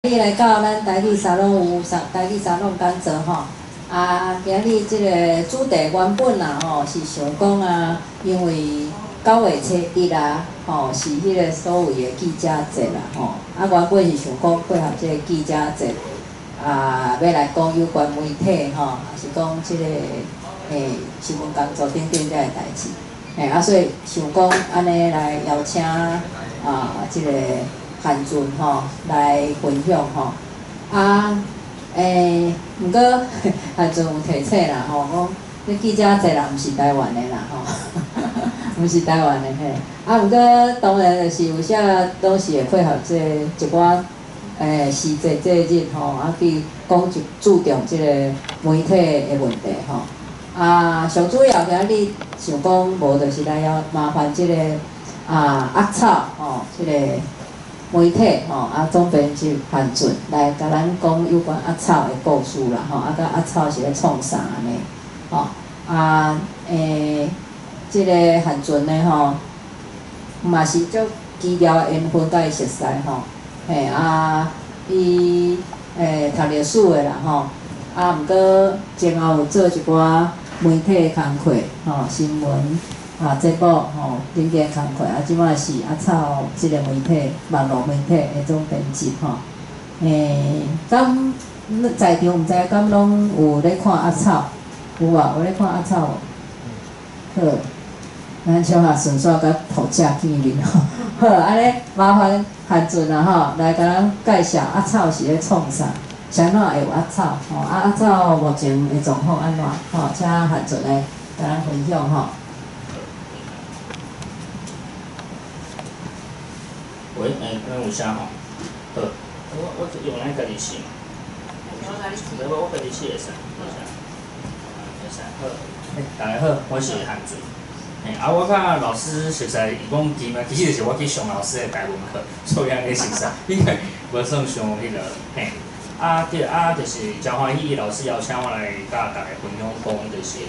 日來到咱台語沙龍有啥台語沙龍講座吼，啊，今日這个主題原本啊吼是想講啊，因為9月初1啊，吼是彼个所謂的記者節啦吼，啊原本是想講配合這个記者節啊，欲來講有關媒體吼，抑是講這个新聞工作等等這个代誌，嘿啊，所以想講按呢來邀請啊這个韓俊吼來分享吼，啊，毋過韓俊有提醒啦吼，講這記者節啦，毋是台灣的啦吼，毋是台灣的嘿，啊，毋過當然就是有啥攏是會配合這一寡時節節日吼，啊去講一注重這个媒體的問題吼，啊，上主要今日想講無就是來邀麻煩這个啊鴨草吼，這个媒體吼，啊總編輯韓俊來共咱講有關鴨草的故事啦吼，啊佮鴨草是咧創啥按呢？吼啊這个韓俊呢吼，嘛是足奇妙的緣分佮伊熟似吼，嘿啊，伊讀歷史的啦吼，啊毋過前後有做一寡媒體的工課吼，新聞啊節目吼等等工課，啊這擺是鴨草這个媒體網路媒體的總編輯吼，敢在場毋知敢攏有咧看鴨草？有無？有咧看鴨草無？好，咱小可順紲佮讀者見面吼。好，按呢麻煩韓俊啊吼，來共咱介紹鴨草是咧創啥？啥物會有鴨草？吼啊鴨草目前的狀況按怎？吼，請韓俊來共咱分享吼。喂，敢有聲吼？好，我用咱家己試。無，我家己試會使，會使，會使。好，大家好，我是韓俊。嘿，啊，我佮老師熟似，伊講其嘛，其實就是我去上老師的台文課，所以按呢熟似，應該無算傷彼个嘿。啊對，啊就是誠歡喜老師邀請我來佮大家分享講，就是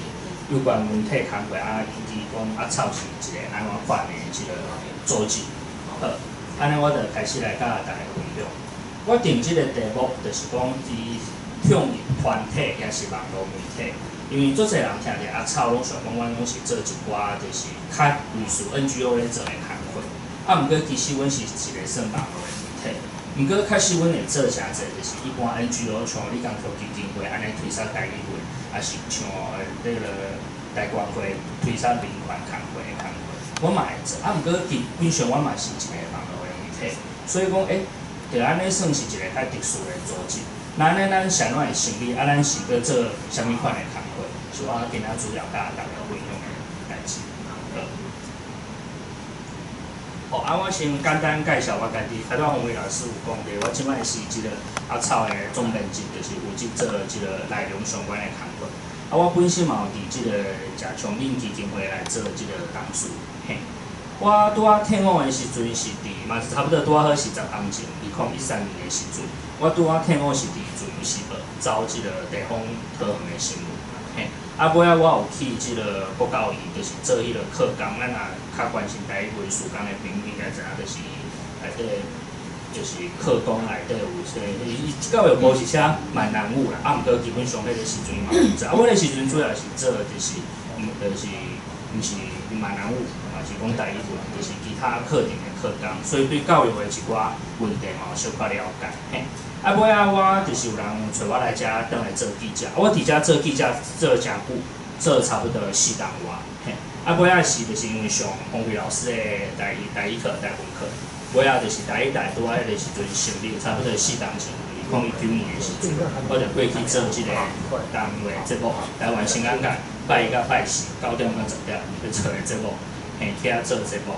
有關媒體工課啊，以及講鴨草是一個按怎款的一個組織。好，按呢我就開始來佮大家分享。我定這个題目，就是講佇向團體抑是網路媒體，因為足濟人聽著鴨草，攏想講阮攏是做一寡就是較類似 NGO 咧做的工課。啊，毋過其實阮是一个算網路的媒體。毋過確實阮會做誠濟，就是一般 NGO 像李江橋基金會按呢推捒台語文，抑是像彼个台關會推捒民權工課的工課，阮嘛會做。啊，毋過基本上阮嘛是一个網路的媒體，所以講就按呢算是一个較特殊的組織。那按呢，咱是按怎會成立？啊，咱是閣做啥物款的工課？是我今仔主要佮大家分享的代誌。好，好，啊，我先簡單介紹我家己。頭拄仔洪偉老師有講著，我這擺是這个鴨草的總編輯，就是負責做這个內容相關的工課。啊，我本身嘛有佇這个謝長嶺基金會來做這个董事。嘿，我拄仔退伍的時陣是佇，嘛是差不多拄仔好是10冬前，2013年的時陣，我拄仔退伍是佇自由時報走這个地方桃園的新聞。嘿，啊，尾仔我有去這个國教院，就是做彼个課綱，咱若較關心台語文事工的朋友應該知影，就是內底就是課綱內底有說，伊教育部是寫閩南語啦，啊，毋過基本上彼个時陣嘛有做，啊，我彼時陣主要是做就是毋就是毋是閩南語，嘛是講台語文，就是其他課程的課綱，所以對教育的一寡問題嘛有小可了解。嘿，啊，尾仔我就是有人揣我來遮轉來做記者，啊，我佇遮做記者做誠久，做差不多4冬外。嘿，啊，尾仔是就是因為上洪偉老師的台語課、台文課，尾仔就是台語台拄仔彼个時陣成立，差不多4冬前，2019年的時陣，我就過去做這个單位節目，台灣新眼界，拜一佮拜四9點到10點去做的節目，嘿，去遐做節目，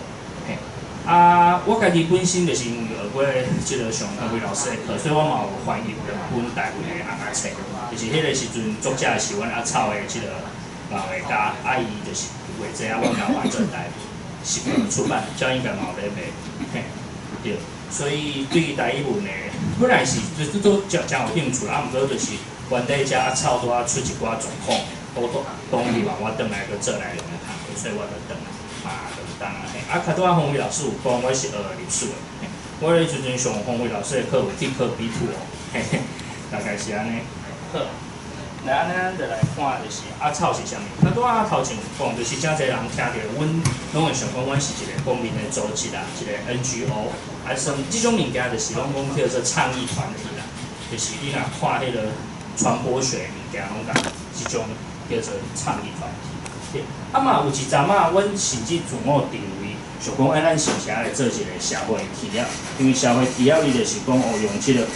嘿。啊，我家己本身就是因為學過這个上洪偉老師的課，所以我嘛有翻譯兩本台文的尪仔冊，就是彼个時陣作者是阮鴨草的這个漫畫家，啊，伊就是畫這啊，阮共翻做台語，是出版，這應該嘛有咧賣，嘿，對，所以對台語文的本來是就都誠誠有興趣，啊，毋過就是原底遮鴨草拄仔出一寡狀況，都當希望我轉來閣做內容的工課，所以我就轉來嘛兩冬啊，嘿，啊，較拄仔洪偉老師有講，我是學歷史的，嘿，我彼時陣上宏偉老師的課有去考 B2 哦，嘿嘿，大概是按呢。好，來按呢，咱就來看就是阿草是啥物。啊，拄仔頭前有講，就是誠濟人聽著阮，攏會想講阮是一個公民的組織啦，一個 NGO，啊，算這種物件就是攏講叫做倡議團體啦。就是你若看彼個傳播學的物件，攏共這種叫做倡議團體。對，啊嘛有一陣仔，阮甚至自我定位，想講，欸，咱是毋是愛來做一個社會企業？因為社會企業伊就是講哦，用這個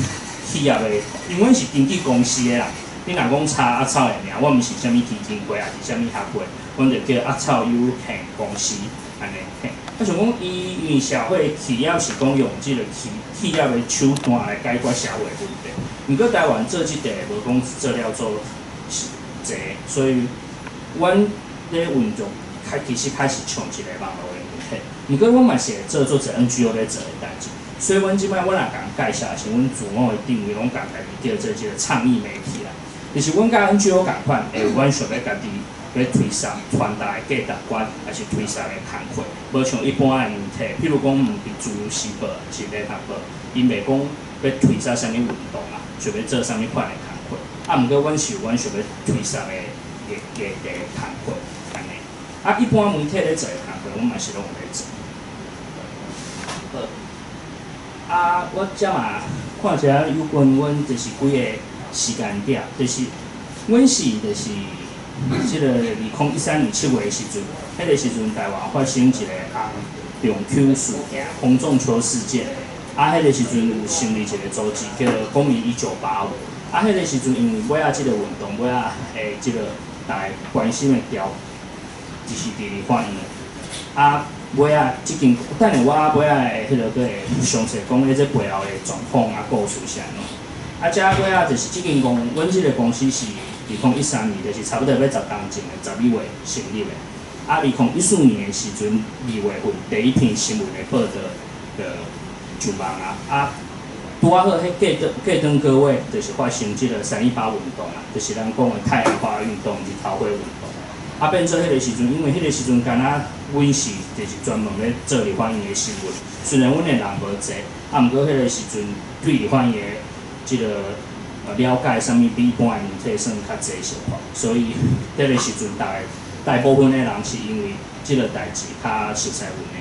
企業的，因為阮是經紀公司的啦。你若講查阿草的名，我毋是啥物基金會，抑是啥物學會，阮就叫阿草有限公司，按呢。嘿，啊想講伊因為社會企業是講用這個企業的手段來解決社會問題。毋過台灣做這塊無講做了做濟，所以阮咧運作開其實開始像一個網路的媒體。毋過阮嘛是會做做一個 NGO 咧做的代誌。所以阮這擺我若共介紹，是阮自我的定位，攏共家己叫做這個倡議媒體啦。就是阮佮 NGO 仝款，會有阮想欲家己欲推捒傳達的價值觀，抑是推捒的工課，無像一般的媒體，譬如講毋佇自由時報，抑是聯合報，𪜶袂講欲推捒啥物運動啊，想欲做啥物款的工課。啊，毋過阮是有阮想欲推捒的議題工課，按呢。啊，一般媒體咧做的工課，阮嘛是攏有咧做。好。啊，我遮嘛看一下有關阮就是幾個時間點，就是阮是就是這個2013年7月的時陣，彼個時陣台灣發生一個洪仲丘事件，洪仲丘事件。啊，彼個時陣有成立一個組織叫公民1985。啊，彼個時陣因為尾仔這個運動，尾仔的這個大家關心的調，就是佇立法院。啊，尾仔這間，等下我尾仔會彼個閣會詳細講，彼這背後的狀況啊、故事是按怎。啊，遮尾仔就是這間公，阮這個公司是2013年，就是差不多欲10冬前的12月成立的。啊，2014年的時陣，2月份第一篇新聞的報導就上網啊。啊，拄仔好，彼過轉過月，就是發生這個318運動啊，就是咱講的太陽花運動、日頭花運動。啊，變做彼個時陣，因為彼個時陣敢若阮是就是專門咧做立法院的新聞，雖然阮的人無濟，啊，毋過彼個時陣對立法院的這個了解，啥物比一般的媒體算較濟小可，所以彼個時陣，逐个大部分的人是因為這個代誌較熟悉阮的。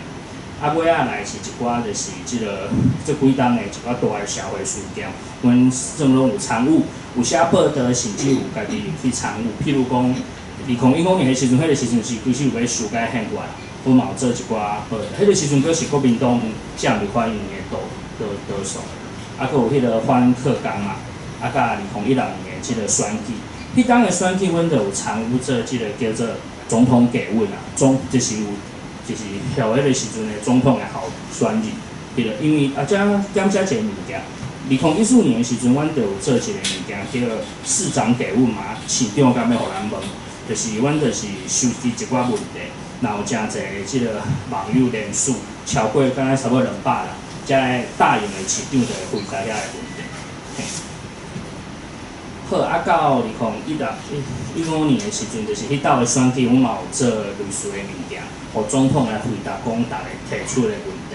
啊，尾仔來是一寡就是這個這幾冬的一寡大的社會事件，阮算攏有參與，有寫報導，甚至有家己去參與。譬如講，2015年的時陣，彼個時陣是其實有欲修改憲法，阮嘛有做一寡報導。彼個時陣閣是國民黨佔立法院的多數，啊，閣有彼個反課綱嘛，啊，佮2016年的這個選舉，彼當的選舉，阮就有參與做這個叫做總統給問啊，總就是有。就是予彼個時陣的總統的候選人，彼個因為啊，遮減寫一個物件，2014年的時陣，阮就有做一個物件叫市長給問嘛，市長敢欲予咱問，就是阮就是收集一寡問題，若有誠濟這個網友連署，超過敢若差不多200人，才答應的市長就會回答遐個問題。嘿，好，啊，到2016、15年的時陣，就是彼兜的選舉，阮嘛有做類似的物件，予總統來回答講逐个提出的問題。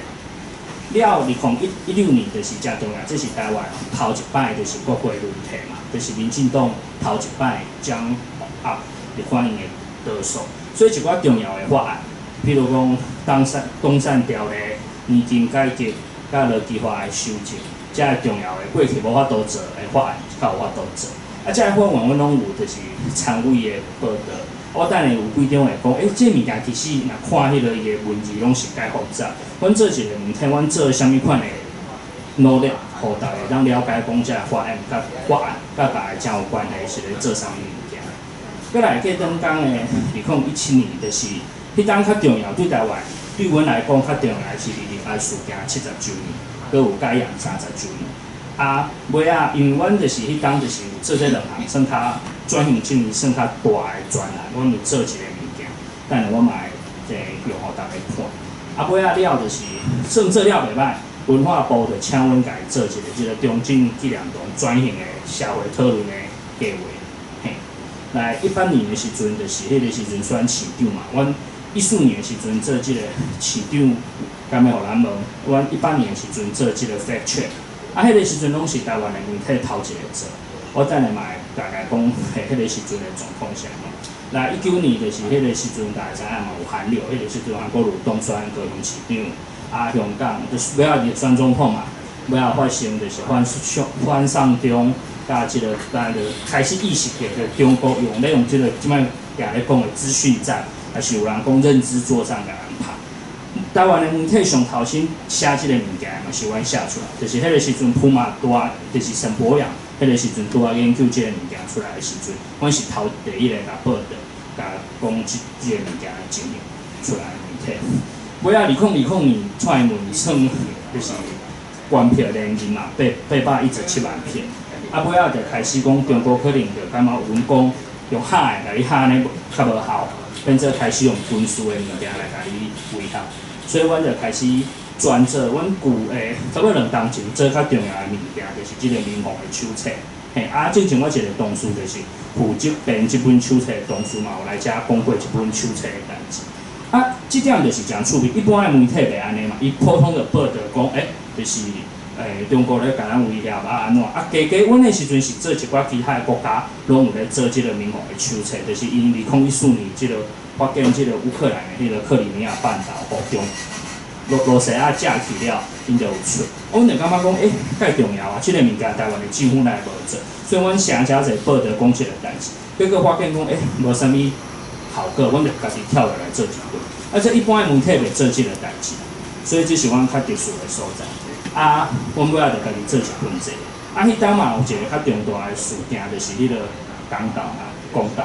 了，2016年就是誠重要，這是台灣頭一擺就是國會輪替嘛，就是民進黨頭一擺掌握立法院的多數，所以一寡重要的法案，譬如講東山條例、年金改革、佮勞基法的修正，這个重要的過去無法度做的法案，較有法度做。啊，這个法案阮攏有就是參與的報導。我等下有幾張會講，欸，這个物件其實若看彼個伊的文字攏是蓋複雜。阮做一個媒體，阮做啥物款的努力，予逐家會當了解講這个法案佮逐家誠有關係，是咧做啥物物件。閣來過轉工的2017年，就是彼當較重要，對台灣對阮來講較重要的是二二八事件70週年，閣有解嚴30週年。啊，尾仔因為阮就是彼當就是有做這兩項，算較轉型正義算較大的專案，阮有做一個物件，等下我嘛會用予逐家看。啊，尾仔了就是算做了袂歹，文化部就請阮共伊做一個這個中正紀念堂轉型的社會討論的計劃。嘿，來18年的時陣，就是彼個時陣選市長嘛。阮14年的時陣做這個市長敢欲予咱問？阮18年的時陣做這個 fact check，啊，彼個時陣攏是台灣的媒體頭一個做。我等下嘛會大概講，彼個時陣的狀況是按怎。來19年就是彼個時陣，大家知影嘛有韓流，彼個時陣韓國瑜當選高雄市長，啊，香港就是尾仔就選總統嘛，尾仔發生就是反送中，佮這個咱就開始意識著中國用咧用這個這擺定咧講的資訊戰，抑是有人講認知作戰共人拍。台灣的媒體上頭先寫這個物件嘛，是阮寫出來，就是彼個時陣普馬拄仔，就是沈伯洋，彼個時陣拄仔研究這個物件出來的時陣，阮是頭第一个共報導，共講這個物件的情形出來的媒體。尾仔2020年，蔡英文算就是懸票連任嘛，817萬票。啊，尾仔就開始講中國可能就感覺阮講用嚇的，共你嚇呢較無效，變做開始用軍事的物件來共你威脅。所以阮就開始專做阮舊差不多2冬前做較重要的物件，就是這個民防的手冊。嘿，啊，之前我一個同事就是負責編這本手冊的同事嘛，有來遮講過這本手冊的代誌。啊，這點就是誠趣味，一般的媒體袂按呢嘛，伊普通就報導講，就是中國咧共咱威脅啊按怎？啊，加加阮彼時陣是做一寡其他的國家，攏有咧做這個民防的手冊，就是𪜶2014年這個發現這個烏克蘭的彼個克里米亞半島予中羅西亞食去了，𪜶就有出。阮就感覺講，蓋重要啊！這個物件台灣的政府哪會無做？所以阮寫誠濟報導講這個代誌，結果發現講，無啥物效果，阮就家己跳落來做一本。啊，這一般的媒體袂做這個代誌，所以這是阮較特殊的所在。啊，阮尾仔就家己做一本這個。啊，彼當嘛有一個較重大的事件，就是彼個公投嘛，公投，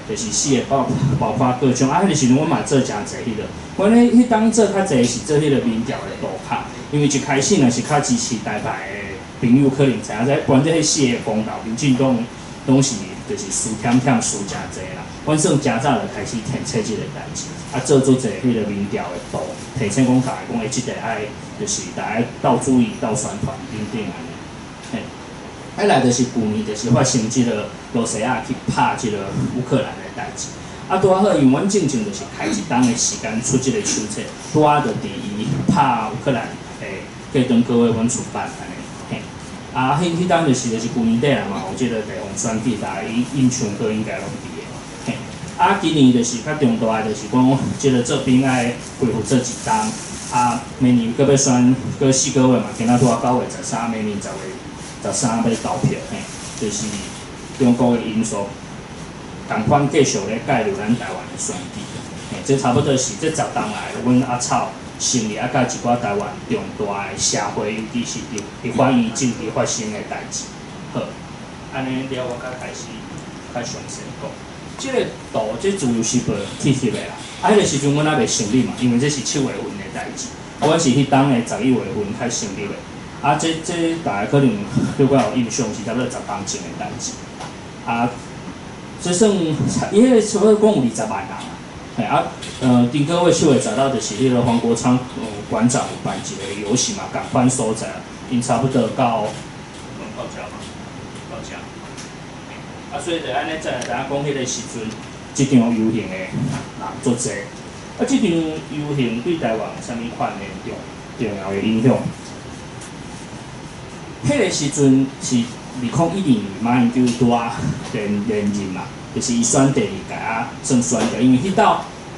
就是四個包括各種。啊，彼個時陣阮嘛做誠濟彼個。阮咧彼當做較濟是做彼個民調的圖卡，因為一開始若是較支持台派的朋友可能知影這，關這彼四個公投，民進黨攏是就是輸忝忝輸誠濟啦。阮算誠早就開始提醒這個代誌，啊，做足濟彼個民調的圖，提醒講大家講，這個愛就是大家鬥注意、鬥宣傳等等按呢。嘿，啊來就是舊年就是發生這個羅西亞去拍這個烏克蘭的代誌。啊，拄仔好，因為阮進前就是開一冬的時間出這個手冊，拄仔就佇伊拍烏克蘭的過長個月，阮出版按呢。嘿，啊，彼當就是舊年底啦嘛，有這個地方選舉，大家印象閣應該攏佇的。嘿，啊，今年就是較重大的，就是講這個做兵愛恢復做一冬，啊，明年閣欲選，閣4個月嘛，今仔拄仔9月13，明年10月13欲投票，嘿，就是中國的因素，仝款繼續咧介入咱台灣的選舉，嘿，這差不多是這10冬來，阮阿草成立啊，佮一寡台灣重大的社會，尤其是佇法院政治發生的代誌。好，按呢了，我才開始較詳細講。這個圖，這自由時報去翕的啦。啊，彼個時陣阮猶未成立嘛，因為這是7月份的代誌。啊，阮是彼當的11月份才成立的。啊，這大家可能對我有印象，是差不多10冬前的代誌。啊，這算伊彼個差不多講有20萬人啊。嘿啊，頂個月7月10號就是彼個黃國昌館長有辦一個遊行嘛，仝款所在，𪜶差不多到遮嘛，到遮。啊，所以就按呢，才會知影講彼個時陣，這場遊行的人足濟。啊，這場遊行對台灣有啥物款的重要的影響？彼個時陣是2012年馬英九拄仔連任嘛，就是伊選第二屆啊，算選著，因為彼斗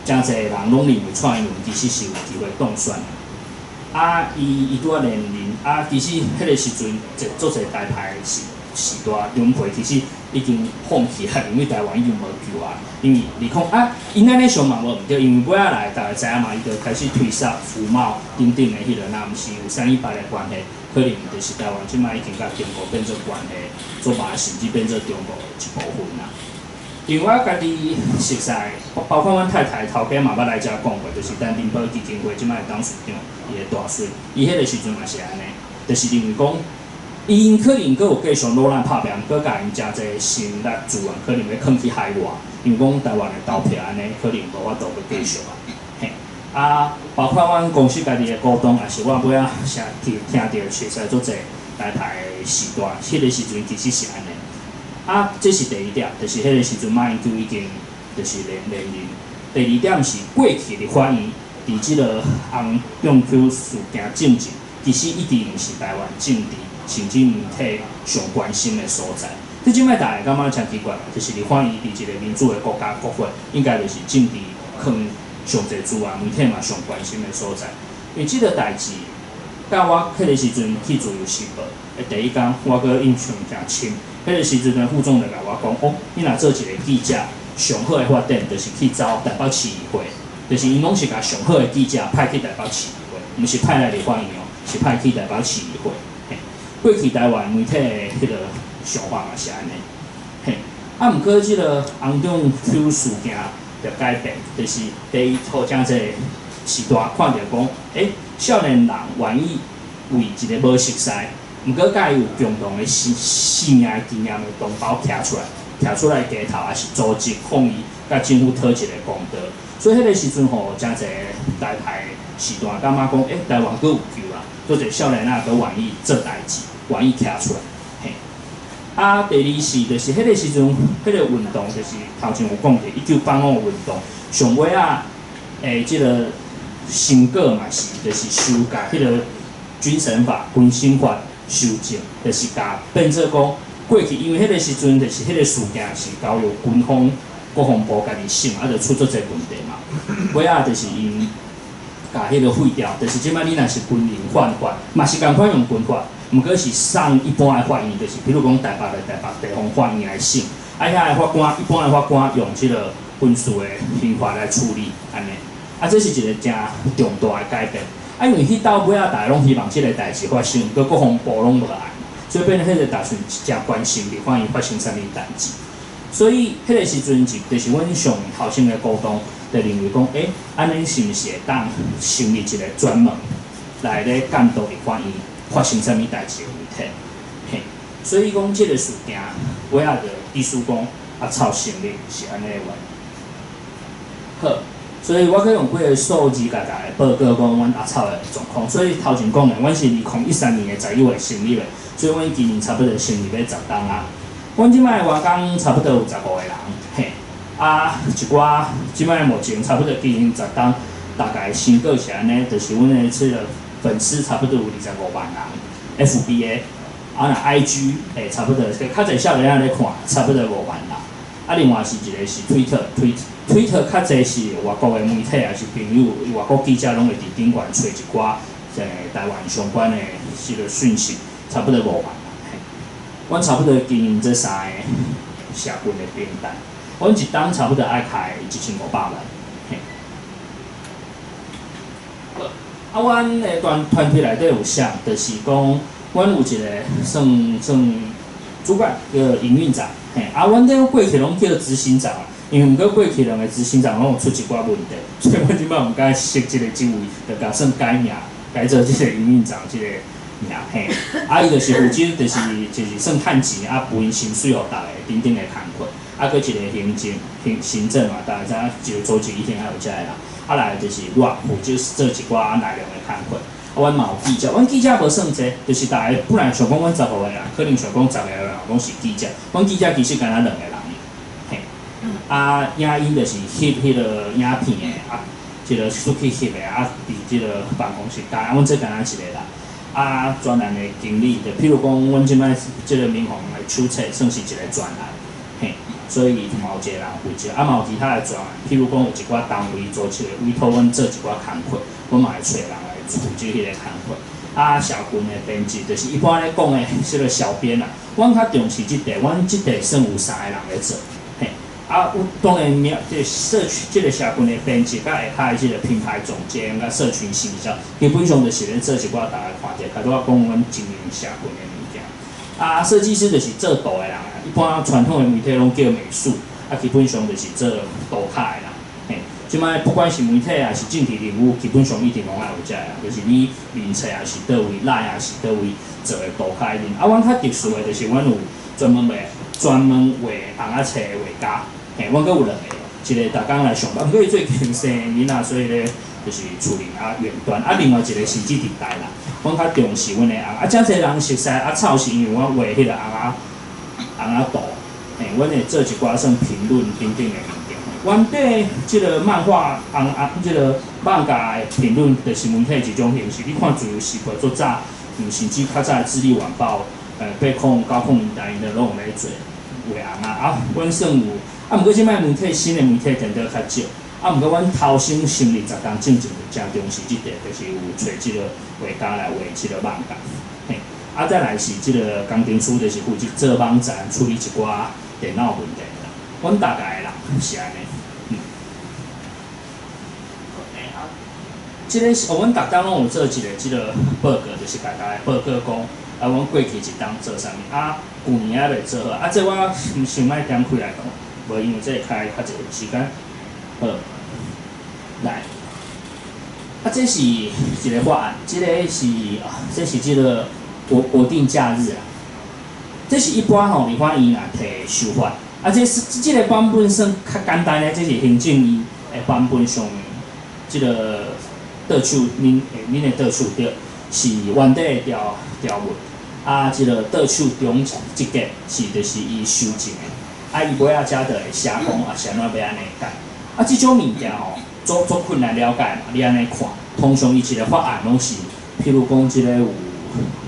誠濟人攏認為蔡英文其實是有機會當選的。啊，伊拄仔連任，啊，其實彼個時陣，一足濟台派時代長輩其實已經放棄啊，因為台灣已經無救啊。因為二空啊，𪜶按呢想嘛無毋對，因為尾仔來大家知影嘛，伊就開始推銷服貿等等的彼個，若毋是有318的關係，可能就是台灣這擺已經佮中國變做關係做歹，甚至變做中國的一部分啦。因為我家己熟似，包括阮太太頭家嘛捌來遮講過，就是陳澄波基金會這擺董事長，伊的大孫，伊彼個時陣嘛是按呢，就是認為講，𪜶可能閣有繼續努力拍拚，閣共𪜶誠濟心力資源，可能欲囥去海外，因為講台灣的投票按呢，可能無法度閣繼續啊。嘿，啊，包括阮公司家己的股東，也是我尾仔成聽著熟似足濟台派的時代，彼個時陣其實是按呢。啊，這是第一點，就是彼個時陣馬英九已經就是連任。第二點是過去的法院佇這个洪仲丘事件進前，其實一直毋是台灣政治甚至媒體上關心的所在。這這擺大家感覺誠奇怪，就是立法院佇一個民主的國家國會，應該就是政治囥上濟資源，媒體嘛上關心的所在。因為這个代誌，佮我彼个時陣去自由時報的第一工，我閣印象誠深。彼个時陣，副總就共我講，哦，你若做一个記者，上好的發展就是去走台北市議會，就是𪜶攏是共上好的記者派去台北市議會，毋是派來立法院哦，是派去台北市議會。嘿，過去台灣媒體的彼个想法嘛是按呢。嘿，啊，毋過這个洪仲丘事件就改變，就是第一，予誠濟時代看著講，少年人願意為一个無熟似，毋過佮伊有共同的生生命的經驗的同胞徛出來，徛出來街頭，抑是組織抗議，共政府討一个公道。所以彼个時陣吼，誠濟台派時段感覺講，台灣閣有救啊！做一个少年仔閣願意做代誌，願意徛出來。嘿，啊，第二是，就是彼个時陣，彼个運動就是頭前有講著，1985運動上尾仔，這个成果嘛是，就是修改彼个軍審法、軍審法修正，就是共變做講過去，因為彼个時陣就是彼个事件是交由軍方國防部家己審，啊，就出足濟問題嘛。尾仔就是𪜶共彼个廢掉，就是這擺你若是軍人犯法，嘛是仝款用軍法，毋過是送一般的法院，就是比如講台北的台北地方法院來審，啊，遐的法官一般的法官用這个軍事的刑法來處理，按呢。啊，這是一个誠重大的改變。啊，因為彼到尾仔，大家攏希望這个代誌發生，毋過國防部攏無愛，所以變做彼个大陣誠關心立法院發生啥物代誌。所以彼个時陣就是阮上頭先的股東就認為講，按呢是毋是會當成立一个專門來咧監督立法院發生啥物代誌的媒體？嘿，所以講這个事件尾仔就意思講阿草成立是按呢的原因。好，所以我閣用幾个數字共大家報告講阮阿草的狀況。所以頭前講的，阮是2013年的11月成立的，所以阮今年差不多成立欲十冬啊。阮這擺員工差不多有15個人，嘿，啊，一寡這擺目前差不多經營十冬，大概成果是按呢，就是阮的這个粉絲差不多有25萬人，FB 的，啊，若 IG 差不多，較濟少年仔咧看，差不多5萬人。啊，另外是一个是 Twitter，Twitter 較濟是外國的媒體，抑是朋友，外國記者攏會佇頂懸揣一寡台灣相關的這个訊息，差不多5萬人。阮差不多經營這三个社群的平台，阮一冬差不多愛開1500萬。嘿，啊，阮的團團體內底有啥？就是講，阮有一个算算主管叫營運長，嘿，啊，阮這過去攏叫執行長，因為毋過過去兩个執行長攏有出一寡問題，所以阮這擺毋敢設這个職位，就共算改名，改做這个營運長這个名，嘿，啊，伊就是負責，就是算趁錢啊，分薪水予逐个等等的工課，啊，閣一个行政行行政嘛，大家知影一个組織一定愛有這个人，啊來就是我負責做一寡內容的工課。啊，阮嘛有記者，阮記者無算濟，就是大家本來想講阮15個人，可能想講十個人攏是記者，阮記者其實敢若兩個人，嘿，啊，影音就是翕彼个影片的，啊，這个出去翕的，啊，佇這个辦公室，啊，阮這敢若一個人。啊，專案的經理，就譬如講，阮這擺這个民防的手冊算是一个專案，嘿，所以嘛有一個人負責，啊嘛有其他的專案，譬如講有一寡單位組織委託阮做一寡工課，阮嘛會揣人來負責彼個工課。啊，社群的編輯就是一般咧講的這个小編啦，阮較重視這塊，阮這塊算有三個人咧做，嘿。啊，有當然名，這个社群，這个社群的編輯，佮下跤的這个品牌總監，佮社群行銷，基本上就是咧做一寡大家看著，較拄仔講阮經營社群的物件。啊，設計師就是做圖的人啊，一般傳統的媒體攏叫美術，啊，基本上就是做圖卡的人。嘿，這擺不管是媒體抑是政治人物，基本上一定攏愛有這个人，就是你面冊抑是佗位，LINE 抑是佗位做的圖卡一定。啊，阮較特殊的就是阮有專門畫尪仔冊的畫家。嘿，阮閣有兩個，一个逐工來上班，毋過伊最近生囡仔，所以咧就是厝裡啊遠端，啊另外一个甚至佇台南。阮較重視阮的尪，啊，誠濟人熟似阿草是因為我畫彼个尪仔尪仔圖，嘿，阮會做一寡算評論等等的物件。原底這个漫畫紅紅這个漫畫的評論，就是媒體一種形式。你看《自由時報》做早，甚至較早的《智利晚報》，809年代，𪜶就攏有咧做畫尪仔。啊，阮算有，啊，毋過這擺媒體新的媒體電腦較少。啊，毋過阮頭先成立10冬進前就誠重視這塊，就是有揣這个畫家來畫這个漫畫。嘿，啊，再來是這个工程師，就是負責做網站、處理一寡電腦問題啦。阮大概啦是按呢。這个是，阮逐冬攏有做一个這个報告，就是共大家報告講，啊，阮過去一冬做啥物，啊，舊年猶未做好，啊，這我想愛點開來講，無因為這會開較濟時間。好，來，啊，這是一个法案，這个是啊，這是這个國定假日啊，這是一般吼立法院若提修法，啊，這是這个版本算較簡單的，這是行政院的版本上，這个。倒手，恁的倒手對，是原底的條文，啊，這个倒手中這個是就是伊修正的，啊，伊尾仔才就會寫講啊是按怎欲按呢改，啊，這種物件吼，足足困難了解嘛，你按呢看，通常伊一个法案攏是，譬如講這个有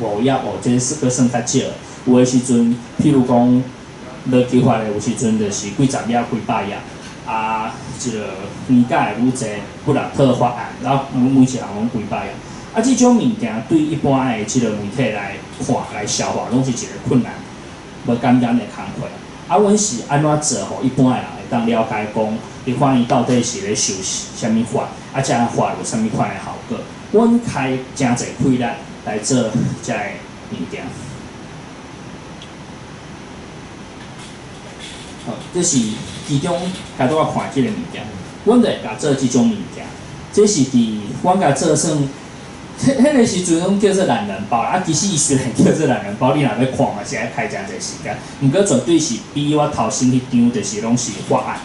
5頁哦，這個是閣算較少，有的時陣，譬如講勞基法的有時陣就是幾十頁、幾百頁。啊，這个年改愈濟，幾若套法案，然後每一項攏幾百頁。啊，這種物件對一般的這个媒體來看、來消化，攏是一个困難、無簡單的工課。啊，阮是按怎做，予一般的人會當了解講，立法院到底是咧修啥物法，啊，這个法有啥物款的效果？阮開誠濟氣力來做這个物件。好，這是其中共拄仔看這个物件，阮就會共做這種物件。這是佇阮共做算，彼个時陣攏叫做懶人包啊。其實伊雖然叫做懶人包，你若欲看嘛是愛開誠濟時間。毋過絕對是比我頭先彼張，就是攏是法案，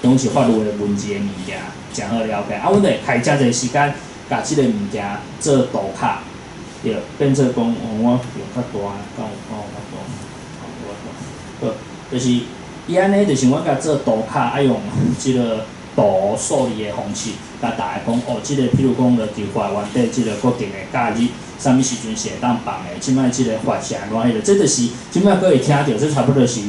攏是法律的文字的物件，誠好了解。啊，阮就會開誠濟時間，共這个物件做圖卡，對，變做講，哦，我用較大，敢有敢有較大？好，就是。伊按呢，就是阮共做圖卡，愛用這个圖數字的方式，共大家講哦，這个譬如講勞基法原底這个國定的假日，啥物時陣是會當放的，這擺這个法是按怎彼个，這就是這擺閣會聽著，這差不多是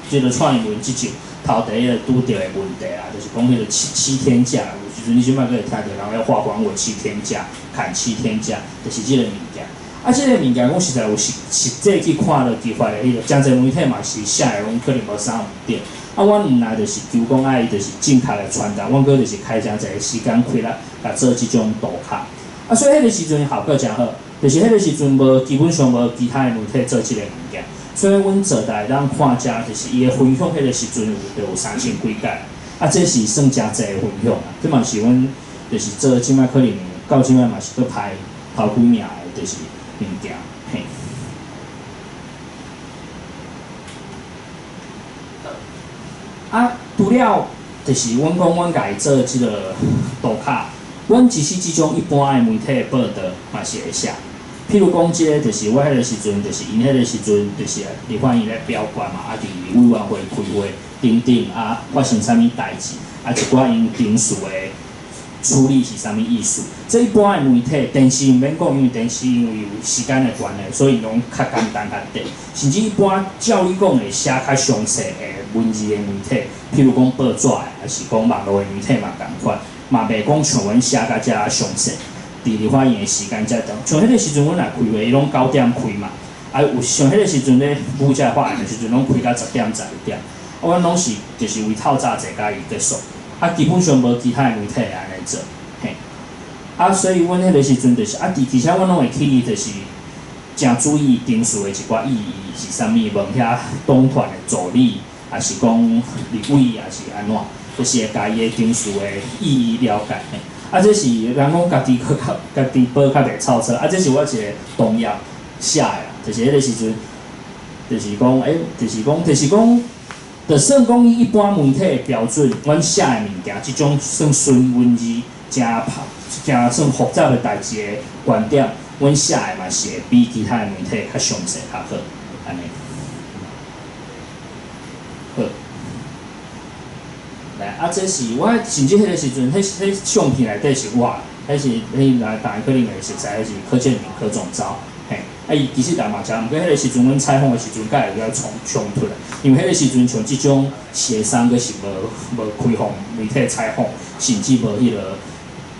這个蔡英文執政頭第一个拄著的問題啦，就是講彼个七天假，有時陣你這擺閣會聽著人咧劃還我七天假，砍七天假，就是這个物件。啊，這个物件講實在有實際去看勞基法的彼个，誠濟媒體嘛是寫的攏可能無啥毋對。啊，阮毋來就是求講愛就是正確的傳達，阮閣就是開誠濟時間氣力，共做這種圖卡。啊，所以彼个時陣效果誠好，就是彼个時陣無基本上無其他的媒體做這个物件，所以阮做大家當看遮，就是伊的分享彼个時陣有就有3000幾改。啊，這是算誠濟的分享啊，這嘛是阮就是做這擺可能到這擺嘛是閣排頭幾名的，就是。物件，嘿。啊，除了就是阮講，阮共伊做這个圖卡，阮其實這種一般的媒體的報導嘛是會寫。譬如講，這个就是我彼个時陣，就是𪜶彼个時陣，就是立法院咧表決嘛，啊，佇委員會開會等等啊，發生啥物代誌，啊，一寡𪜶程序的處理是啥物意思？這一般的媒體，電視毋免講，因為電視因為有時間的關係，所以攏較簡單較短。甚至一般照你講會寫較詳細的文字的媒體，譬如講報紙的，抑是講網路的媒體嘛仝款，嘛袂講像阮寫甲遮詳細。佇立法院的時間遮長，像彼个時陣阮若開會，伊攏9點開嘛，啊有像彼个時陣咧，舞這法案的時陣，攏開到10點11點，啊阮攏是就是為透早坐共伊結束。啊，基本上無其他的媒體會按呢做，嘿。啊，所以阮彼个時陣就是啊，而且阮攏會去就是誠注意程序的一寡意義是啥物，問遐黨團的助理，抑是講立委，抑是按怎，就是會共伊的程序的意義了解。嘿。啊，這是人講家己閣較家己報較袂臭臭，啊，這是我一个同業寫的啦，就是彼个時陣，就是講，欸，就是講，就是講。就算講以一般媒體的標準，阮寫的物件，這種算純文字，誠誠算複雜的代誌的觀點，阮寫的嘛是會比其他的媒體較詳細較好，按呢。好，來。啊，這是我甚至彼个時陣，彼相片內底是我，彼是彼來大家可能會熟似，彼是柯建銘柯總召，嘿，啊伊其實人嘛誠，毋過彼个時陣阮採訪的時陣，佮會有較衝突，因為彼个時陣像這種協商，閣是無開放媒體採訪，甚至無彼个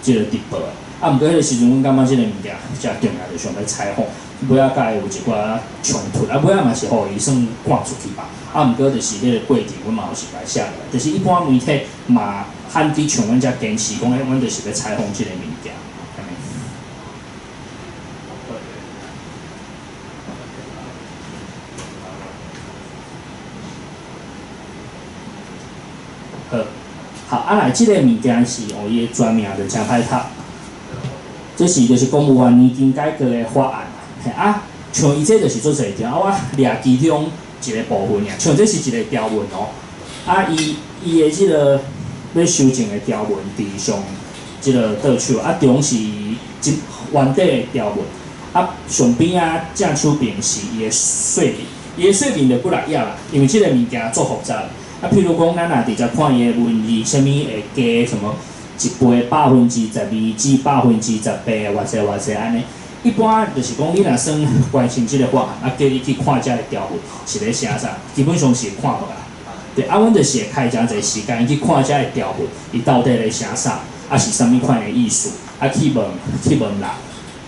這個直播。啊，毋過彼个時陣，阮感覺這个物件誠重要，就想欲採訪，尾仔佮伊有一寡衝突，啊，尾仔嘛是予伊算趕出去吧。啊，毋過就是彼個過程，阮嘛有是來寫落來，就是一般媒體嘛罕去像阮遮堅持講，阮就是欲採訪這個物件。按呢。好，好，啊來，這個物件是哦，伊的全名就誠歹讀。這是就是公務員年金改革的法案啦，嘿啊，像伊這就是足濟條，啊我掠其中一个部分爾，像這是一个條文哦，啊伊的這个欲修正的條文佇上這个倒手，啊中是一原底的條文，啊上邊仔正手邊是伊的說明，伊的說明就幾若頁啦，因為這个物件足複雜，啊譬如講咱若直接看伊的文字，啥物會加什麼？一倍12%至18%，偌濟偌濟按呢。一般就是講，你若算關心這个法案，啊，叫你去看這个條文是咧寫啥，基本上是看無啦。對，啊，阮就是會開誠濟時間去看這个條文，伊到底咧寫啥，啊是啥物款的意思，啊去問去問人，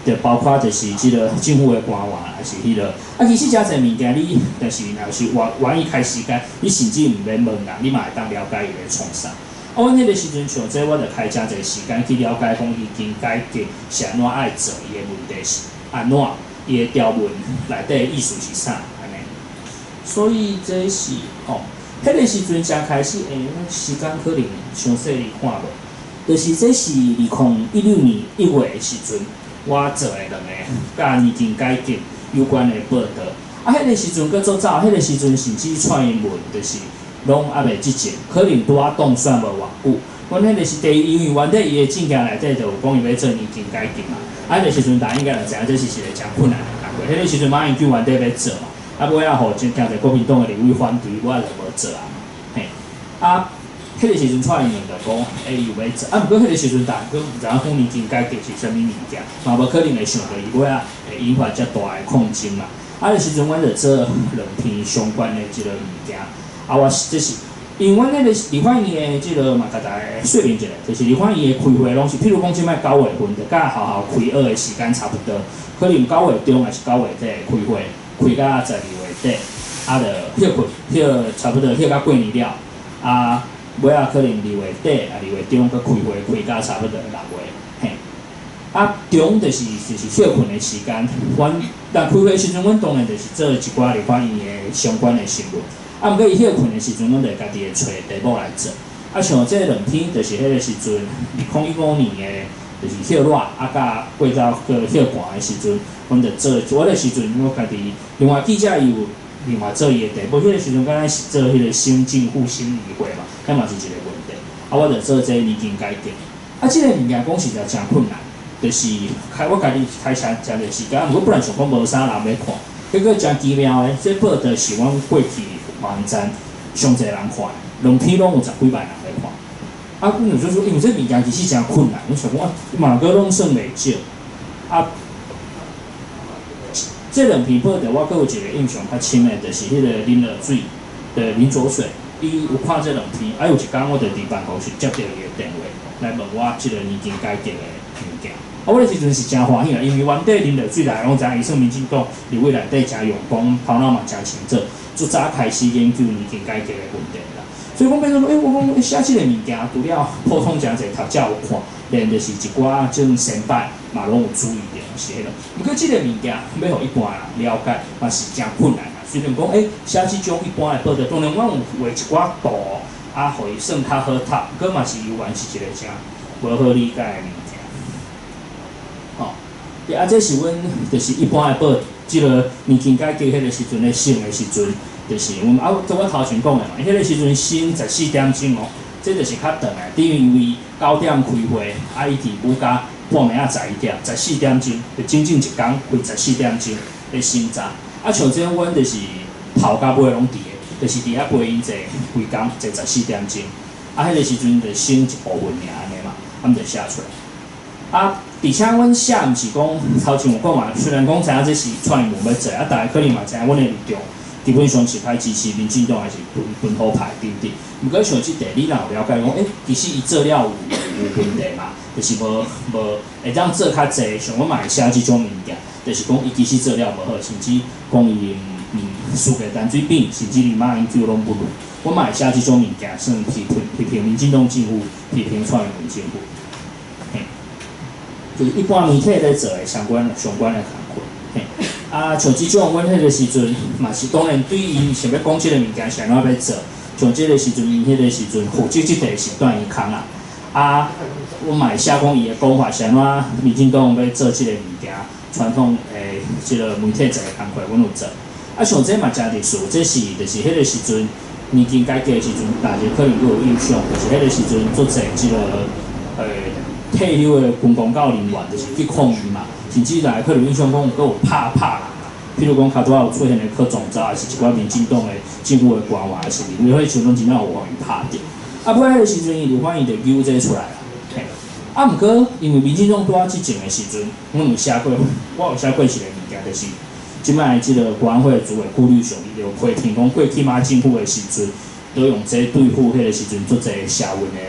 就包括就是這个政府的官員，還是彼个，啊，其實誠濟物件，你就是若是願意開時間，你甚至毋免問人，你嘛會當了解伊咧創啥。啊，阮彼个時陣像這，我就開誠濟時間去了解講年金改革是按怎愛做，伊的問題是按怎，伊的條文內底的意思是啥，按呢。所以這是吼，彼个時陣才開始，欸，時間可能傷細你看無，就是這是2016年1月的時陣，我做的兩个佮年金改革有關的報導。啊，彼個時陣閣足早，彼個時陣甚至蔡英文就是。攏猶未執政，可能拄仔當選無偌久。阮彼个是第一，因為原底伊的政見內底就有講伊欲做年金改革嘛。啊，彼个時陣大家應該就知影，這是一个誠困難的工作。彼个時陣馬英九原底欲做嘛，啊，尾仔予真誠濟國民黨的立委反對，尾仔就無做啊嘛。嘿，啊，彼个時陣蔡英文就講，欸，伊有欲做，啊，毋過彼个時陣大家閣毋知影講年金改革是啥物物件，嘛無可能會想著伊尾仔會引發遮大的抗爭嘛。啊，彼个時陣阮就做兩篇相關的這个物件。啊，我這是因為阮彼个立法院的這个嘛，共大家說明一下，就是立法院的開會攏是，譬如講這擺9月份，就佮學校開學的時間差不多，可能9月中抑是9月底開會，開到12月底，啊，就歇睏，歇差不多歇到過年了，啊，尾仔可能2月底啊2月中閣開會，開到差不多6月，嘿，啊，中就是歇睏的時間，阮但開會時陣，阮當然就是做一寡立法院的相關的新聞。啊，毋過伊歇睏的時陣，阮就會家己會揣題目來做。啊，像這兩篇，就是彼个時陣，2015年的，就是歇熱，啊，佮過到閣歇寒的時陣，阮就做。我彼个時陣，我家己另外記者伊有另外做伊的題目，彼个時陣敢若是做彼个省政府審議會嘛，彼嘛是一个問題。啊，我就做這年金改革。啊，這个物件講實在誠困難，就是開我家己開誠誠濟時間，毋過本來想講無啥人欲看，結果誠奇妙的，這報導是阮過去網站上濟人看，兩篇攏有十幾萬人來看。啊，阮就說，因為這物件其實誠困難，阮想講啊，嘛閣攏算袂少。啊，這兩篇報導我閣有一個印象較深的，就是彼個林樂水的林濁水，伊有看這兩篇，啊，有一工我就佇辦公室接著伊的電話來問我這個年金改革的物件。啊，我彼時陣是誠歡喜啊，因為原底林濁水來攏知影，伊算民進黨立委內底誠用功，頭腦嘛誠清楚，足早開始研究年金改革的問題啦。所以講變做講，欸，我講寫這个物件，除了普通誠濟讀者有看，連就是一寡這種先輩嘛攏有注意著，是彼落。毋過這个物件欲予一般人了解，嘛是誠困難啦。雖然講，欸，寫這種一般的報導，當然阮有畫一寡圖，啊，予伊算較好讀，閣嘛是猶原是一个誠無好理解的物件。吼，啊，這是阮就是一般的報，這个年金改革彼个時陣咧審的時陣，就是阮啊，做我頭前講的嘛，彼个時陣審14點鐘哦，這就是較長的，等於因為9點開會，啊，伊佇五加半暝仔11點，十四點鐘，就整整一工開十四點鐘咧審查。啊，像這阮就是頭佮尾攏佇的，就是佇遐陪𪜶坐規工坐十四點鐘。啊，彼个時陣就省一部分爾按呢嘛，啊，阮就寫出來。啊，而且阮寫毋是講頭前有講嘛，雖然講知影這是蔡英文欲做，啊，逐家可能嘛知影阮的立場，基本上是較支持民進黨還是本土派等等。毋過像這塊，你若有了解講，欸，其實伊做了有問題嘛，就是無會當做較濟，像阮嘛會寫這種物件，就是講伊其實做了無好，甚至講伊輸給陳水扁，甚至連馬英九攏不如。阮嘛會寫這種物件，算批評民進黨政府，批評蔡英文政府。嘿，就是一般媒體咧做的相關的工課。嘿，啊，像這種阮彼個時陣嘛是當然對𪜶想欲講這个物件是按怎欲做，像這个時陣𪜶彼個時陣負責這塊是段宜康啊。啊，阮嘛會寫講伊的講法是按怎，民進黨欲做這个物件，傳統的這个媒體做的工課，阮有做。啊，像這嘛誠特殊，這是就是彼個時陣年金改革的時陣，大家可能閣有印象，就是彼個時陣足濟這个退休的軍公教人員，就是去抗議嘛，甚至大家可能有印象講閣有拍人啊，譬如講較拄仔有出現的柯總召，還是一寡民進黨的政府的官員，還是立委，彼時陣攏真正有予𪜶拍著。啊，不過彼個時陣伊立法院就揪這出來啦。嘿，啊，毋過因為民進黨拄仔執政的時陣，阮有寫過，我有寫過一個物件，就是這擺這个國安會主委顧立雄，伊就批評講過去馬政府的時陣，都用這對付彼個時陣足濟社運的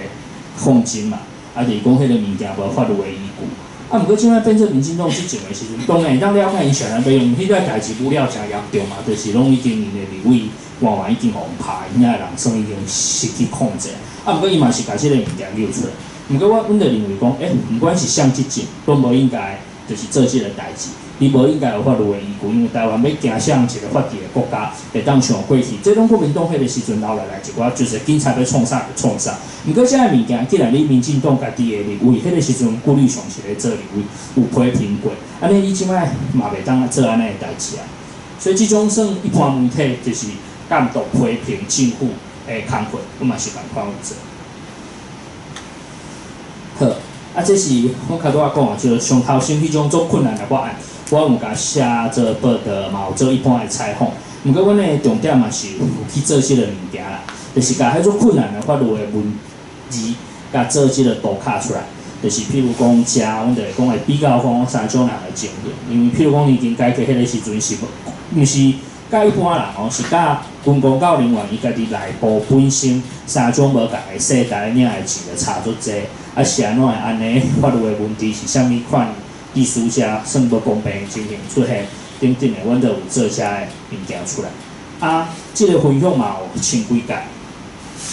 抗爭嘛，啊，就是講彼个物件無法律的依據。啊，毋過這擺變做民進黨執政的時陣，當然會當了解𪜶想欲用，彼個代誌舞了誠嚴重嘛，就是攏已經𪜶的立委官員已經予𪜶拍，𪜶遐的人算已經失去控制。啊，毋過伊嘛是共這个物件揪出來。毋過阮就認為講，欸，毋管是啥執政，攏無應該就是做這个代誌。你無應該有法律的依據，因為台灣欲走向一个法治的國家，會當像過去，這種國民黨彼个時陣留落來一寡，就是警察欲創啥就創啥。毋過這个物件，既然你民進黨家己的立委，彼个時陣顧立雄是咧做立委，有批評過，按呢你這擺嘛袂當做按呢的代誌啊。所以這種算一般媒體就是監督批評政府的工課，阮嘛是仝款有做。好，啊，這是我較拄仔講啊，就上頭先彼種足困難的法案，我有共寫做報道，嘛有做一般的採訪。毋過，阮的重點嘛是有去做這个物件啦，就是共彼種困難的法律的文字，共做這个圖卡出來。就是譬如講，遮阮就會講會比較講三種人的情形，因為譬如講年金改革彼個時陣是無，毋是佮一般人哦，是佮軍公教人員伊家己內部本身三種無仝的世代領的錢就差足濟，啊是按怎會按呢？法律的問題是啥物款意思遮算無公平的情形出現等等的，阮都有做遮的物件出來。啊，這个分享嘛有千幾屆，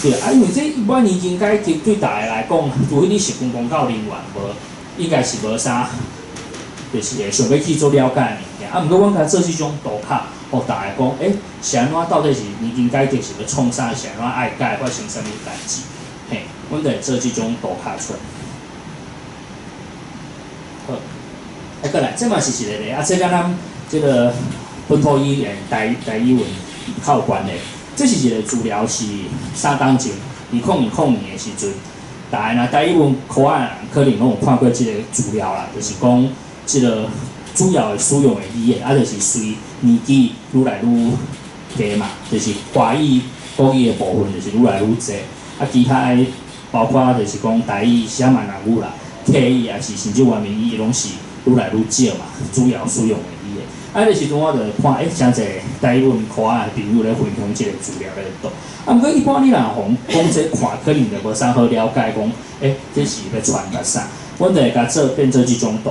對啊，因為這一般年金改革對逐家來講，除非你是軍公教人員，無應該是無啥，就是會想欲去做了解的物件。啊，毋過阮共做這種圖卡，予逐家講，欸，是按怎？到底是年金改革是欲創啥？是按怎愛改？發生啥物代誌？嘿，阮就會做這種圖卡出來。好，啊，過來，這嘛是一个例，啊，這佮咱這个本土語言台語文較有關係。這是一个資料是3冬前，2020年的時陣，逐家若台語文科仔的人可能攏有看過這个資料啦，就是講這个主要的使用的語言，啊，就是隨年紀愈來愈低嘛，就是華語、國語的部分就是愈來愈濟，啊，其他的包括就是講台語、啥閩南語啦、客語，抑是甚至原民語，攏是愈來愈少嘛，主要使用的語言。啊，彼个時陣我就看，欸，誠濟台語文科仔的朋友咧分享這个資料咧讀。啊，毋過一般你若予講這看，可能就無啥好了解，講，欸，這是欲傳達啥？阮就會共做變做這種圖。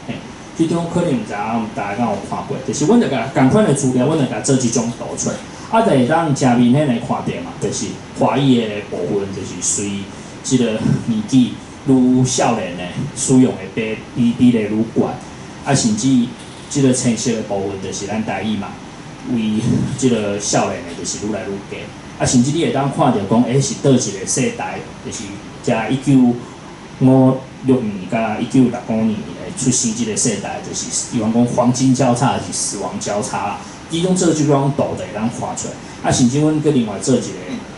嘿，這種可能毋知影大家敢有看過，就是阮就共仝款的資料，阮就共做這種圖出來。啊，就會當誠明顯的看著嘛，就是華語的部分，就是隨這个年紀愈少年的使用的比例愈懸，啊，甚至這个青色的部分就是咱台語嘛，為這个少年的就是愈來愈低，啊，甚至你會當看著講，欸，是佗一个世代，就是遮1956年佮1965年的出生這个世代，就是伊講黃金交叉還是死亡交叉啦。其中做這種圖就會當看出來，啊，甚至阮閣另外做一个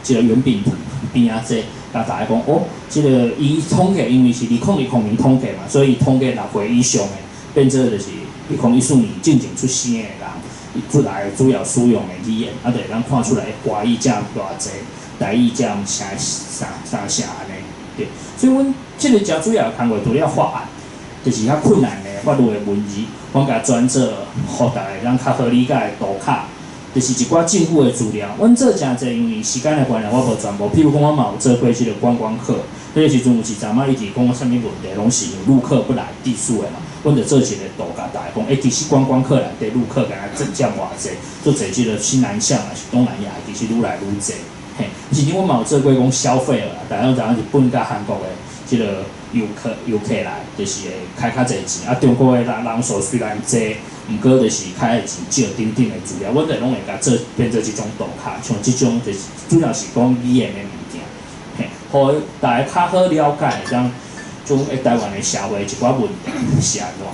這个圓餅圖邊仔這，共大家講，哦，這个伊統計因為是2020年統計嘛，所以統計6歲以上的變做就是2014年進前出生的人，伊出來主要使用的語言，啊，就會當看出來華語佔偌濟，台語才啥啥啥啥按呢，對。所以阮這个誠主要的工課除了法案，就是較困難的法律的文字，阮共轉做，予逐家會當較好理解的圖卡，就是一寡政府的資料。阮做誠濟，因為時間的關係，我無全部。譬如講，我嘛有做過這個觀光客，彼個時陣有一陣仔一直講啥物問題，攏是陸客不來地數的嘛。阮就做一個圖，共大家講，欸，其實觀光客內底陸客敢若佔偌濟，做濟這個新南向抑是東南亞，其實愈來愈濟。嘿，甚至阮嘛有做過講消費啦，大家攏知影日本佮韓國的這個遊客來，就是會開較濟錢。啊，中國的人數雖然濟，毋過就是開的錢少，等等的資料，阮就攏會共做變做這種圖卡，像這種就是主要是講語言的物件，嘿，予大家較好了解，當種台灣的社會一寡問題是按怎。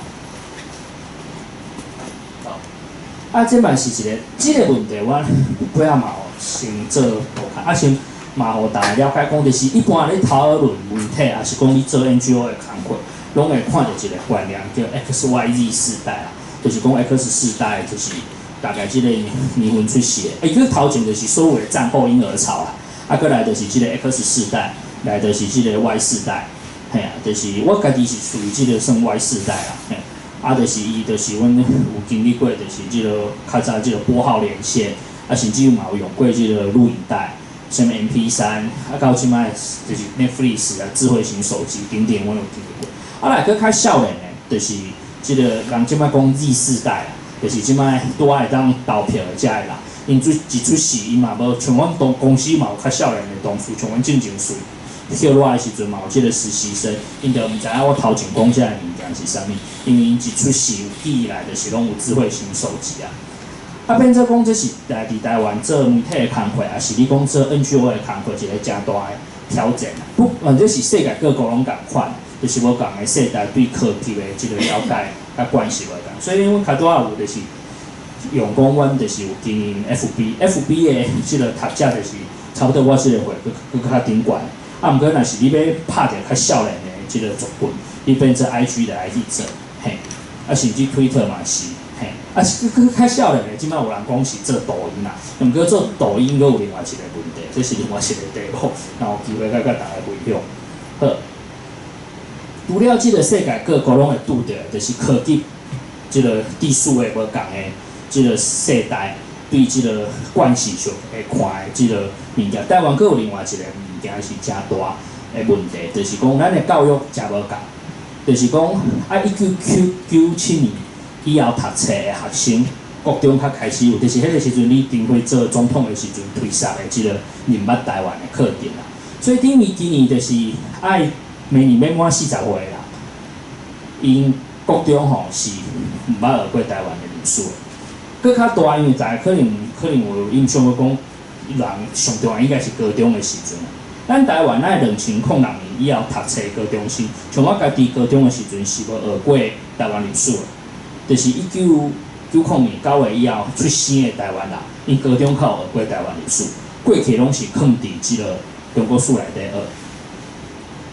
好，啊，這嘛是一個這個問題，我尾仔嘛有先做圖卡，啊先嘛予大家了解講，就是一般咧討論媒體，抑是講你做 NGO 的工課，攏會看著一個觀念叫 XYZ 世代啦，就是講 X 世代就是大概這個年份出世的，欸，伊頭前就是所謂的戰後嬰兒潮啦，啊，閣來就是這個 X 世代，來就是這個 Y 世代，嘿啊，就是我家己是屬於這個算 Y 世代啦，嘿，啊，就是伊就是阮有經歷過，就是這個較早這個撥號連線，啊，甚至嘛有用過這個錄影帶，啥物 MP3，啊，到這擺就是 Netflix 啊，智慧型手機等等，阮有經歷過。啊，來閣較少年的，就是這個人這擺講 Z 世代啦，就是這擺拄仔會當投票的遮的人，𪜶出一出世，伊嘛無像阮同公司嘛有較少年的同事，像阮進前隨歇熱的時陣嘛有這個實習生，𪜶就毋知影我頭前講這个物件是啥物，因為𪜶一出世有記憶來就是攏有智慧型手機啊。啊，變做講這是來佇台灣做媒體的工課，抑是你講做 NGO 的工課，一個誠大的挑戰啊。不，反正是世界各國攏仝款，就是無仝的世代對科技的這個了解佮慣習無仝。所以阮較拄仔有就是用講，阮就是有經營 FB，FB 的這個讀者就是差不多我這個歲，閣閣較頂懸。啊，毋過若是你欲拍著較少年的這個族群，你變做 IG 來去做，嘿，啊，甚至 Twitter 嘛是。嘿，啊，閣較少年的，這擺有人講是做抖音啦，毋過做抖音閣有另外一個問題，這是另外一個題目，若有機會再佮大家分享。好，除了這個世界各國攏會拄著的，就是科技這個知識的無仝的這個世代對這個慣習上會看的這個物件，台灣閣有另外一個物件是誠大的問題，就是講咱的教育誠無仝，就是講啊，1997年以後讀冊的學生，國中較開始有，就是彼個時陣李登輝做總統的時陣推捒的這個認捌台灣的課程啦。所以等於今年就是愛明年欲滿40歲的人，𪜶國中吼是毋捌學過台灣的歷史的。閣較大，因為大家可能有印象，講人上重要應該是高中的時陣。咱台灣咱2006年以後讀冊高中生，像我家己高中的時陣是無學過台灣歷史的，就是1990年9月以後出生的台灣人，𪜶高中較有學過台灣歷史，過去攏是囥佇這個中國史內底學。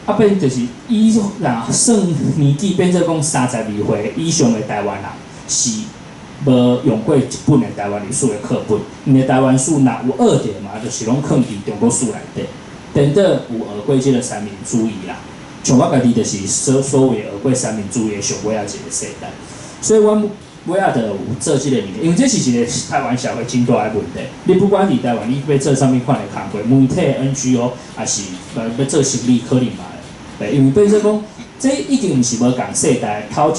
啊，變就是以若算年紀變做講32歲以上的台灣人是無用過一本的台灣歷史的課本，𪜶的台灣史若有學著嘛，就是攏囥佇中國史內底。顛倒有學過這個三民主義啦，像我家己就是所謂學過三民主義的上尾仔一個世代，所以阮尾仔就有做這個物件，因為這是一個台灣社會真大的問題。你不管佇台灣，你欲做啥物款的工課，媒體 NGO，抑是欲做生理，可能嘛會，因為變做講，這已經毋是無仝世代，頭一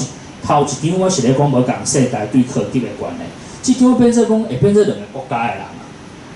張我是咧講無仝世代對科技的觀念，這張變做講會變做兩個國家的人。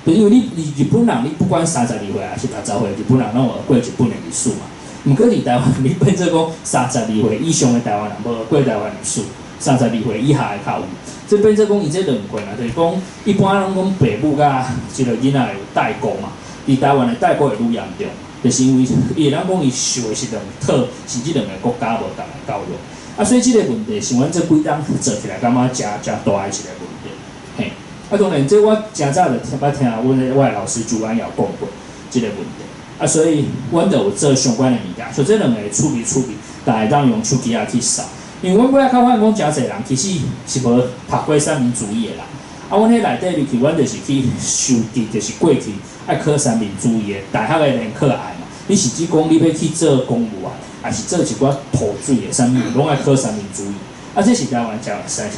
因為你日本人，你不管32歲抑是60歲，日本人攏有學過日本的歷史嘛。毋過佇台灣，你變做講三十二歲以上的台灣人無學過台灣歷史，32歲以下的較有。這變做講伊這兩歲啊，就是講一般攏講爸母佮這個囡仔有代溝嘛。佇台灣的代溝會愈嚴重，就是因為伊會當講伊受的是兩套，甚至兩個國家無仝的教育。啊，所以這個問題是阮這幾冬做起來感覺誠誠大的一個問題，嘿。啊，當然，這我誠早就聽捌聽阮我的老師朱安瑤講過這個問題。啊，所以阮就有做相關的物件，像這兩個趣味趣味，大家會當用手機仔去掃。因為阮尾仔較發現講，誠濟人其實是無讀過三民主義的啦。啊，阮彼內底入去，阮就是去收集，就是過去愛考三民主義的，大學的聯考愛嘛。你甚至講你欲去做公務員，抑是做一寡土水的啥物，攏愛考三民主義。啊，這是台灣社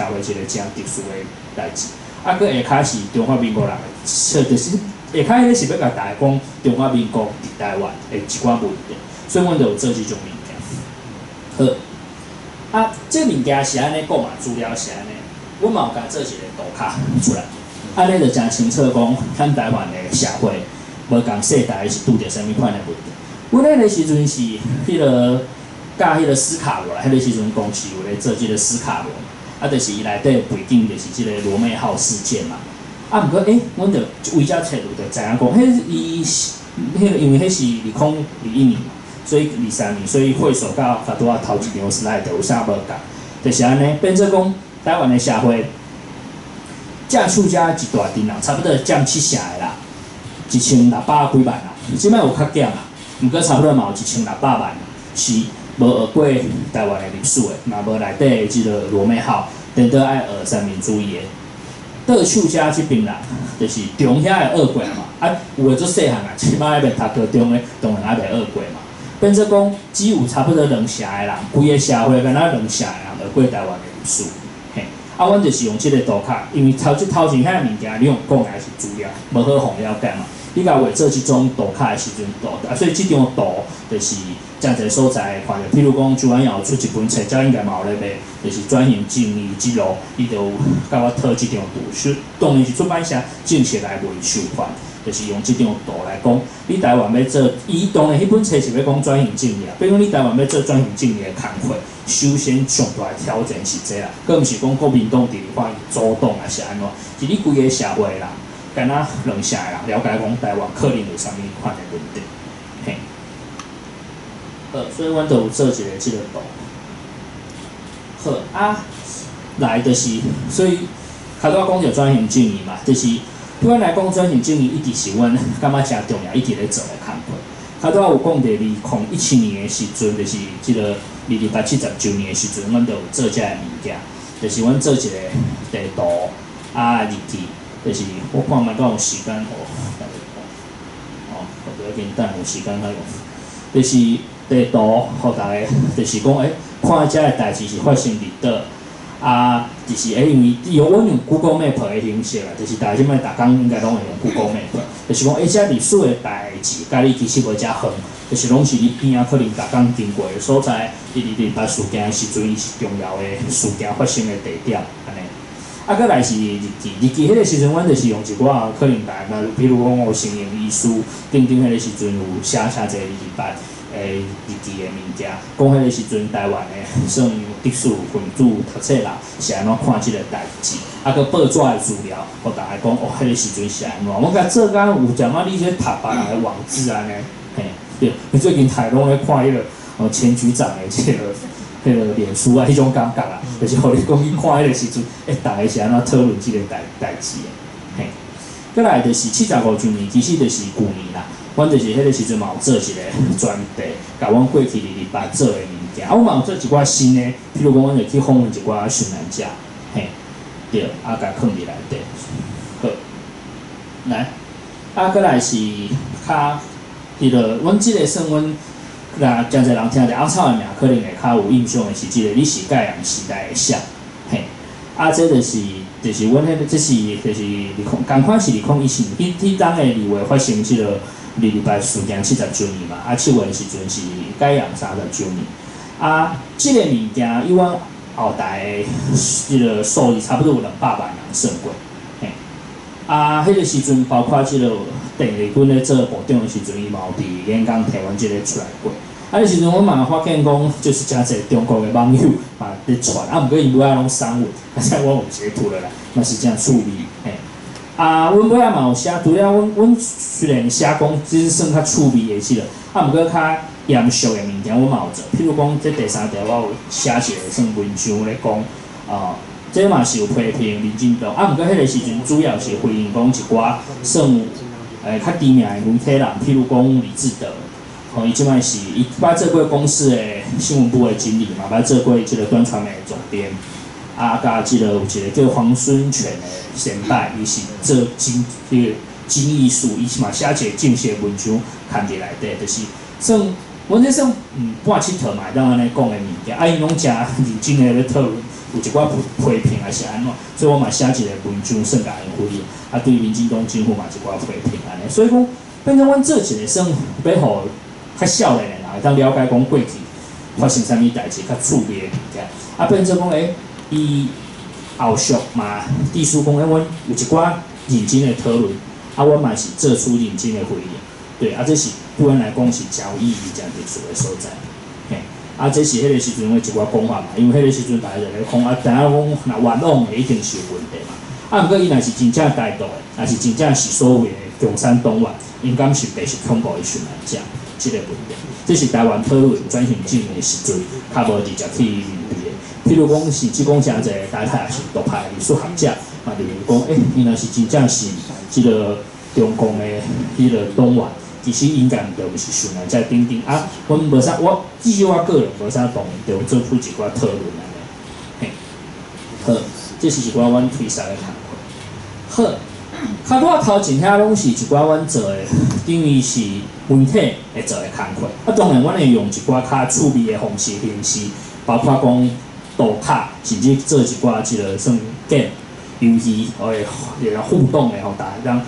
會一個誠特殊的代誌。啊，閣下跤是中華民國人的，就是下跤彼个是欲共大家講中華民國佇台灣的一寡問題，所以阮就有做這種物件。好，啊，這物件是按呢講嘛，資料是按呢，阮嘛有共做一個圖卡出來，按呢就誠清楚講，咱台灣的社會無仝世代是拄著啥物款的問題。阮彼个時陣是彼个佮彼个斯卡羅啦，彼个時陣公視有咧做這個斯卡羅。啊，就是伊內底背景就是這個羅妹號事件嘛。啊，毋過阮就為遮冊路就知影講，彼伊彼個因為彼是2021年嘛，所以23年，所以歲數佮拄仔頭一張 slide 有啥無仝，就是按呢，變做講台灣的社會，正手遮一大陣人，差不多佔七成的啦，1600幾萬啦，這擺有較減啦，毋過差不多嘛有1600萬是無學過台灣的歷史的，嘛無內底的這個羅妹號，顛倒愛學三民主義的。倒手遮這邊人，就是中遐會學過嘛，啊，有的足細漢啊，這擺還袂讀高中的，當然還袂學過嘛。變做講，只有差不多兩成的人，規个社會敢若兩成的人學過台灣的歷史。嘿，啊，阮就是用這個圖卡，因為頭這頭前遐个物件，你用講的是資料，無好予了解嘛。你共畫做這種圖卡的時陣，圖啊，所以這張圖就是誠濟所在看著，譬如講周安耀出一本冊，這應該嘛有咧賣，就是轉型正義之路，伊就有共我討這張圖，是當然是出版社正式來賣授權，就是用這張圖來講，你台灣欲做，伊當然彼本冊是欲講轉型正義啊，比如講你台灣欲做轉型正義的工課，首先上大的挑戰是這啦，閣毋是講國民黨佇立法院組黨抑是按怎，是你規个社會人，敢若兩成的人了解講台灣可能有啥物款的問題，嘿。好，所以阮就有做一個這個圖。好啊，來就是，所以較拄仔講著轉型正義嘛，就是對阮來講，轉型正義一直是阮感覺誠重要，一直咧做的工課。較拄仔有講著2017年的時陣，就是這個二二八70週年的時陣，阮就有做這个物件，就是阮做一個地圖啊日記，就是我看覓敢有時間予大家看，哦，不要緊，等有時間再用，就是地圖，予大家，就是講看這个代誌是發生佇佗，啊，就是因為用阮用 Google Map 的形式啦，就是大家這擺逐工應該攏會用 Google Map，就是講這歷史的代誌，佮你其實無遮遠，就是攏是你邊仔可能逐工經過的所在，佇二二八事件的時陣，伊是重要的事件發生的地點，按呢。啊，閣來是日記，日記彼个時陣，阮就是用一寡可能大家，比如講有成榮醫師等等，彼个時陣有寫誠濟二二八的日記的物件，講彼个時陣台灣的算特殊分子讀冊人是按怎看這个代誌，啊，閣報紙的資料，予大家講哦，彼个時陣是按怎。我共做甲有一點仔你咧讀別人的網誌按呢，嘿，對，你最近大家攏咧看彼个哦前局長的這个彼个臉書啊，彼種感覺啊，就是予你講去看彼个時陣，大家是按怎討論這个代誌的，嘿。閣來就是75週年，其實就是舊年啦。阮就是彼个時陣嘛有做一個專題，共阮過去二二八做的物件。啊，阮嘛有做一寡新的，譬如講，阮就去訪問一寡殉難者，嘿，對，啊，共囥佇內底。好，來，啊，閣來是較彼个，阮這个算阮。若誠濟人聽著阿草的名，可能會較有印象的是這个，你是蓋陽時代的誰？嘿，啊，這就是阮彼个，這是就是二零，仝款是2017年，彼當的2月發生這個二二八事件70週年嘛，啊，7月的時陣是蓋陽30週年。啊，這個物件以阮後台的這個數字，差不多有200萬人算過，嘿。啊，彼个時陣包括這個鄧麗君咧做部長的時陣，伊嘛有佇演講提阮這个出來過。啊，彼時陣我嘛發現講，就是誠濟中國的網友嘛佇傳，啊，毋過𪜶尾仔攏刪文，啊，這我有截圖落來，嘛是誠趣味，嘿。啊，阮尾仔嘛有寫，除了阮雖然寫講這是算較趣味的這个，啊，毋過較嚴肅的物件，阮嘛有做。譬如講，這第三條我有寫一个算文章咧講，啊，這嘛是有批評民進黨，啊，毋過彼个時陣主要是回應講一寡算較知名的媒體人，譬如講李志德，吼，伊這擺是伊捌做過公視的新聞部的經理嘛，捌做過這个端傳媒的總編，啊，佮這个有一个叫黃孫權的先輩，伊是做經彼个爭議事，伊嘛寫一個正式的文章刊佇內底，就是算阮這算半𨑨迌嘛會當按呢講的物件，啊，𪜶攏誠認真的咧討論，有一寡批評抑是按怎，所以我嘛寫一個文章算共𪜶回應，啊，對民進黨政府嘛一寡批評按呢，所以講變做阮做一個算欲予較少年的人會當了解講過去發生啥物代誌，較趣味的物件，啊，變做講伊後續嘛，意思講阮有一寡認真的討論，啊，阮嘛是做出認真的回應，對，啊，這是對阮來講是誠有意義、誠特殊的所在，嘿，啊，這是彼個時陣的一寡講法嘛，因為彼個時陣大家就咧講，啊，知影講若冤枉的一定是有問題嘛，啊，毋過伊若是真正台獨的，若是真正是所謂的共產黨員，𪜶敢是白色恐怖的受難者，這個問題，這是台灣討論轉型正義的時陣，較無直接去面對的。譬如講，甚至講誠濟台派抑是獨派歷史學者，嘛認為講，伊若是真正是這個中共的彼個黨員，其實應該就毋是受難者等等。啊，阮無啥，我至少我個人無啥同意，就做出一寡討論按呢。嘿，好，這是一寡阮推捒的工課。好，較拄仔頭前遐攏是一寡阮做的，等於是媒體會做的工課。啊，當然，阮會用一寡較趣味的方式形式，包括講圖卡，甚至做一寡這個算 game 遊戲，會互動的，予大家當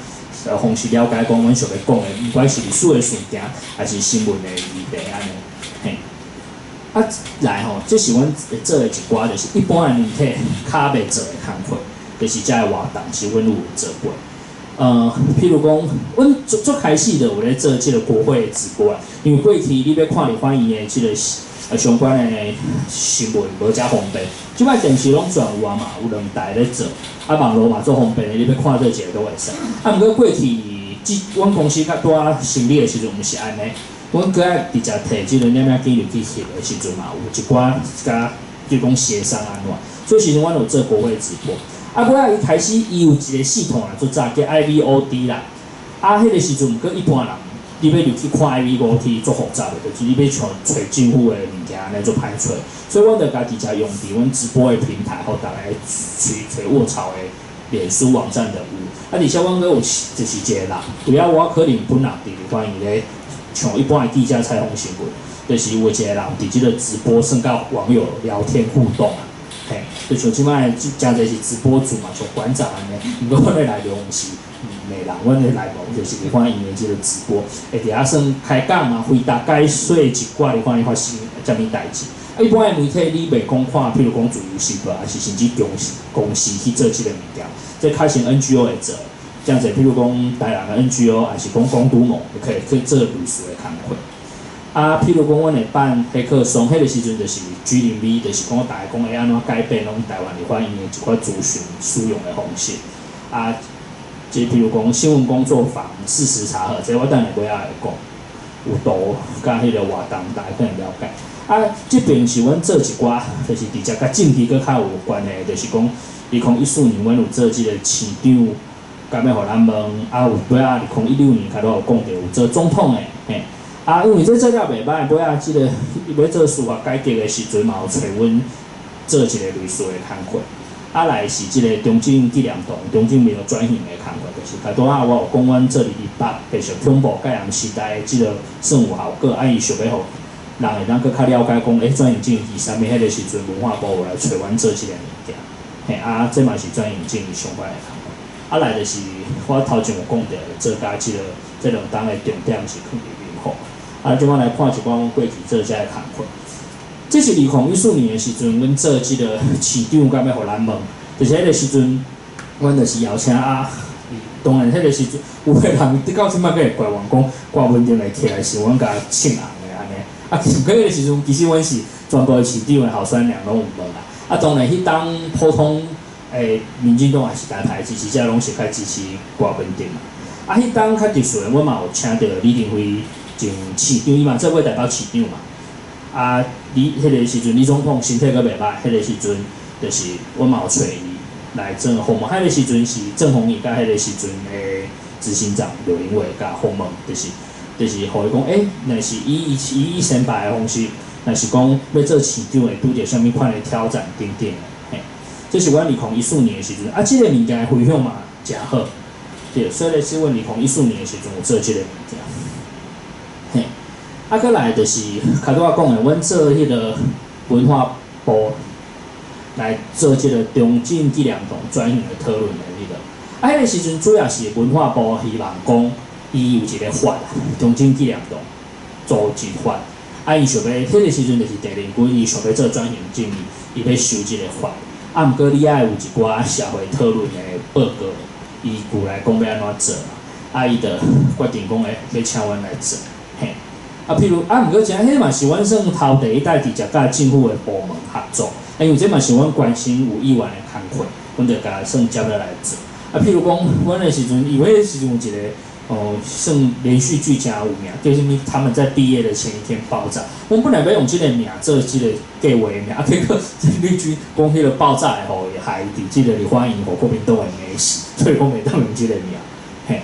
方式了解講阮想欲講的，毋管是歷史的事件，抑是新聞的議題按呢。嘿，啊來吼，這是阮會做的一寡，就是一般的媒體較袂做的工課，就是這个活動是阮有做過。譬如講，阮最最開始就有咧做這個國會直播啦，因為過去你欲看立法院的這個相關的新聞無遮方便，這擺電視攏全有啊嘛，有兩台咧做，啊網路嘛足方便的，你欲看佗一个都會使。啊，毋過過去，這阮公司較拄仔成立的時陣，毋是按呢，阮閣愛直接提這個攝影機入去翕的時陣嘛，有一寡佮就講協商按怎，所以時陣阮有做國會直播。啊，尾仔伊開始伊有一個系統啊，足早叫 IVOD 啦。啊，彼個時陣毋過一般人，你欲入去看 IVOD 足複雜的，就是你欲像揣政府的物件按呢足歹揣，所以阮就共直接用佇阮直播的平台，予逐家揣揣卧槽的臉書網站就有。啊，而且阮閣有就是一個人，除了我可能本人佇立法院咧，像一般的記者採訪新聞，就是有一個人佇這個直播算佮網友聊天互動啊。嘿，就像這擺誠濟是直播主嘛，像館長按呢，毋過阮的內容毋是罵人，阮的內容就是立法院的這個直播，會佇遐算開講嘛，回答解說一寡立法院發生啥物代誌。啊，一般的媒體你袂講看，譬如講自由時報，抑是甚至公視公視去做這個物件，這較像 NGO 會做，誠濟譬如講台南的 NGO，抑是講公都盟，可以去做類似的工課。啊，譬如講，阮會辦黑客松，彼個時陣就是 G0V，就是講逐家講會按怎改變攏台灣立法院的一寡資訊使用的方式。啊，這譬如講新聞工作坊、事實查核，這我等下尾仔會講，有圖佮彼個活動，逐家可能了解。啊，這邊是阮做一寡，就是直接佮政治閣較有關的，就是講2014年阮有做這個市長，敢欲予咱問，啊有尾仔2016年較拄有講著有做總統的，嘿。啊，因為這做了袂䆀，尾仔這個伊欲做司法改革的時陣，嘛有揣阮做一個類似的工課。啊，來是這個中正紀念堂、中正廟轉型的工課，就是較拄仔我有講，阮做佇台北白色恐怖戒嚴時代的這個算有效果，啊，伊想欲予人會當閣較了解講，轉型正義是啥物？彼個時陣文化部有來揣阮做這個物件，嘿，啊，這嘛是轉型正義相關的工課。啊，來就是我頭前有講著，做佮這個這兩冬的重點是囥佇民福。啊，這擺來看一寡阮過去做這个工課。這是2014年的時陣，阮做這個市長敢欲予咱問，就是彼個時陣，阮就是邀請啊。當然，彼個時陣有的人到這擺閣會怪阮講，郭文定會起來是阮共凊紅的按呢。啊，毋過彼個時陣，其實阮是全部的市長的候選人攏有問啦。啊，當然，彼當普通的民進黨抑是台派支持者，攏是較支持郭文定嘛。啊，彼當較特殊的，阮嘛有請著李登輝前市長，伊嘛做過台北市長嘛。啊，李彼個時陣，李總統身體閣袂䆀，彼個時陣就是阮嘛有揣伊來做訪問。彼個時陣是鄭弘儀佮彼個時陣的執行長劉玲偉共訪問，就是予伊講，若是以先輩的方式，若是講欲做市長會拄著啥物款的挑戰等等的，嘿。這是阮2014年的時陣，啊，這個物件的回響嘛誠好。對，所以咧，是阮2014年的時陣有做這个物件。嘿，啊，閣來就是較拄仔講的，阮做彼个文化部來做這个中正紀念堂轉型的討論的彼个。啊，彼个時陣主要是文化部希望講，伊有一个法，中正紀念堂組織法。啊，伊想欲，彼个時陣就是鄭麗君，伊想欲做轉型正義，伊欲修這个法。啊，毋過你愛有一寡社會討論的報告，依據來講欲按怎做嘛。啊，伊就決定講，欸，欲請阮來做，嘿。啊，譬如啊，毋過這彼嘛是阮算頭第一擺直接佮政府的部門合作，因為這嘛是阮關心有議員的工課，阮就共算接落來做。啊，譬如講，阮的時陣，因為彼個時陣有一個哦，算連續劇誠有名，叫啥物？他們在畢業的前一天爆炸。阮本來欲用這个名做這个計劃的名，啊，結果綠軍講彼个爆炸的吼，害佇這个立法院予國民黨會罵死，所以講袂當用這个名。嘿，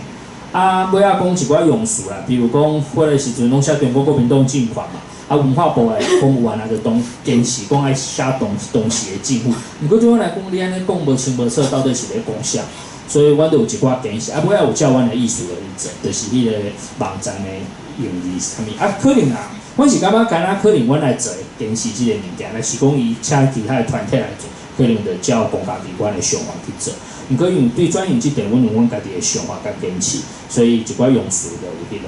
啊，尾仔講一寡用詞啦，比如講，彼个時陣攏寫中國國民黨政權嘛，啊，文化部的公務員啊，就當堅持講愛寫當時的政府。毋過對阮來講，你按呢講無清無楚，到底是咧講啥？所以阮就有一寡堅持，啊，尾仔有照阮的意思落去做，就是彼个網站的用字啥物，啊，可能啊，阮是感覺敢若可能阮來做堅持這个物件，若是講伊請其他的團體來做，可能就照公家機關的想法去做。毋過因為對轉型這塊，阮有阮家己的想法佮堅持，所以一寡用詞就有彼個，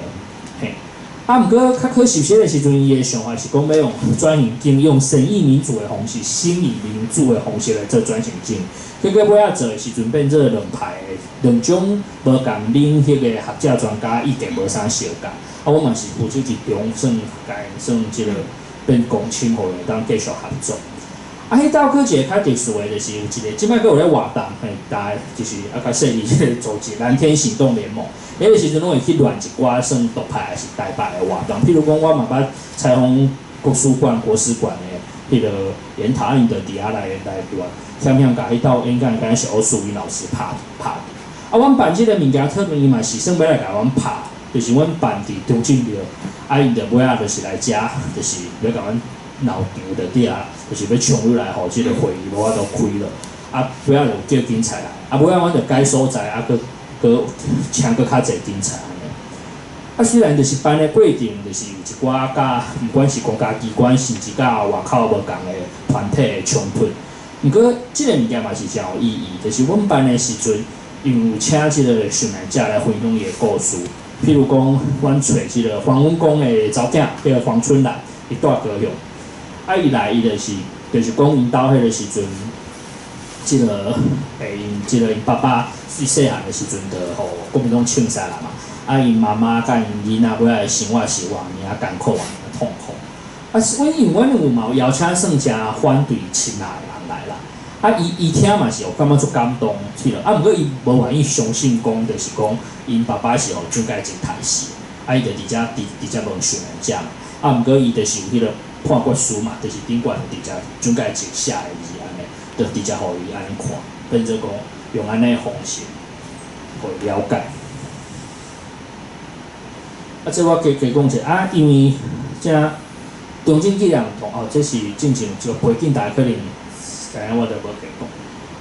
嘿。啊，毋過較可惜，彼个時陣伊的想法是講欲用轉型正用審議民主的方式，審議民主的方式來做轉型正義。結果尾仔做的時陣變做兩派的兩種無仝恁彼個學者專家意見無啥相仝。啊，我嘛是負責一中算共算這个變公審，予會當繼續合作。啊，彼兜閣一个較特殊的，就是有一个，這擺閣有咧活動，嘿，大家就是啊，較細膩這个組織藍天行動聯盟，彼个時陣攏會去亂一寡算獨派抑是台北的活動，譬如講，我嘛捌採訪國史館、國史館的彼个研討，𪜶就佇遐來來亂，險險共彼兜演講，敢若是歐淑雲老師拍拍。啊，阮辦這个物件討論，伊嘛是算欲來共阮拍，就是阮辦佇中正廟，啊，𪜶就尾仔就是來遮，就是欲共阮鬧場就對啊，就是欲衝入來，予這个會議無法度開落，啊，尾仔就叫警察來，啊，尾仔阮就改所在，啊，閣閣請閣較濟警察按呢。啊，雖然就是辦的過程，就是有一寡佮毋管是公家機關，甚至佮外口無仝的團體的衝突，毋過這个物件嘛是誠有意義，就是阮辦的時陣，因為有請這个受難者來分享伊的故事，譬如講，阮揣這个黃文公的查某囝叫黃春蘭，伊住高雄。啊，伊來伊就是講𪜶兜彼个時陣，這个欸，𪜶這个𪜶爸爸伊細漢的時陣就予國民黨槍殺啦嘛。啊，𪜶媽媽佮𪜶囡仔尾仔的生活是偌爾仔艱苦，偌爾仔痛苦。啊，阮因為阮有嘛有邀請算誠反對親愛的人來啦。啊，伊伊聽嘛是有感覺足感動去了。啊，毋過伊無願意相信講，就是講𪜶爸爸是予蔣介石刣死。啊，伊就佇遮直直接問受難者嘛。啊，毋過伊就是有彼个判決書嘛，就是頂懸直接蔣介石寫的字按呢，就直接予伊按呢看，變做講用按呢方式，予伊了解。啊，這我加加講者啊，因為這中正紀念堂哦，這是進前這個背景，大家可能知影，我就無加講。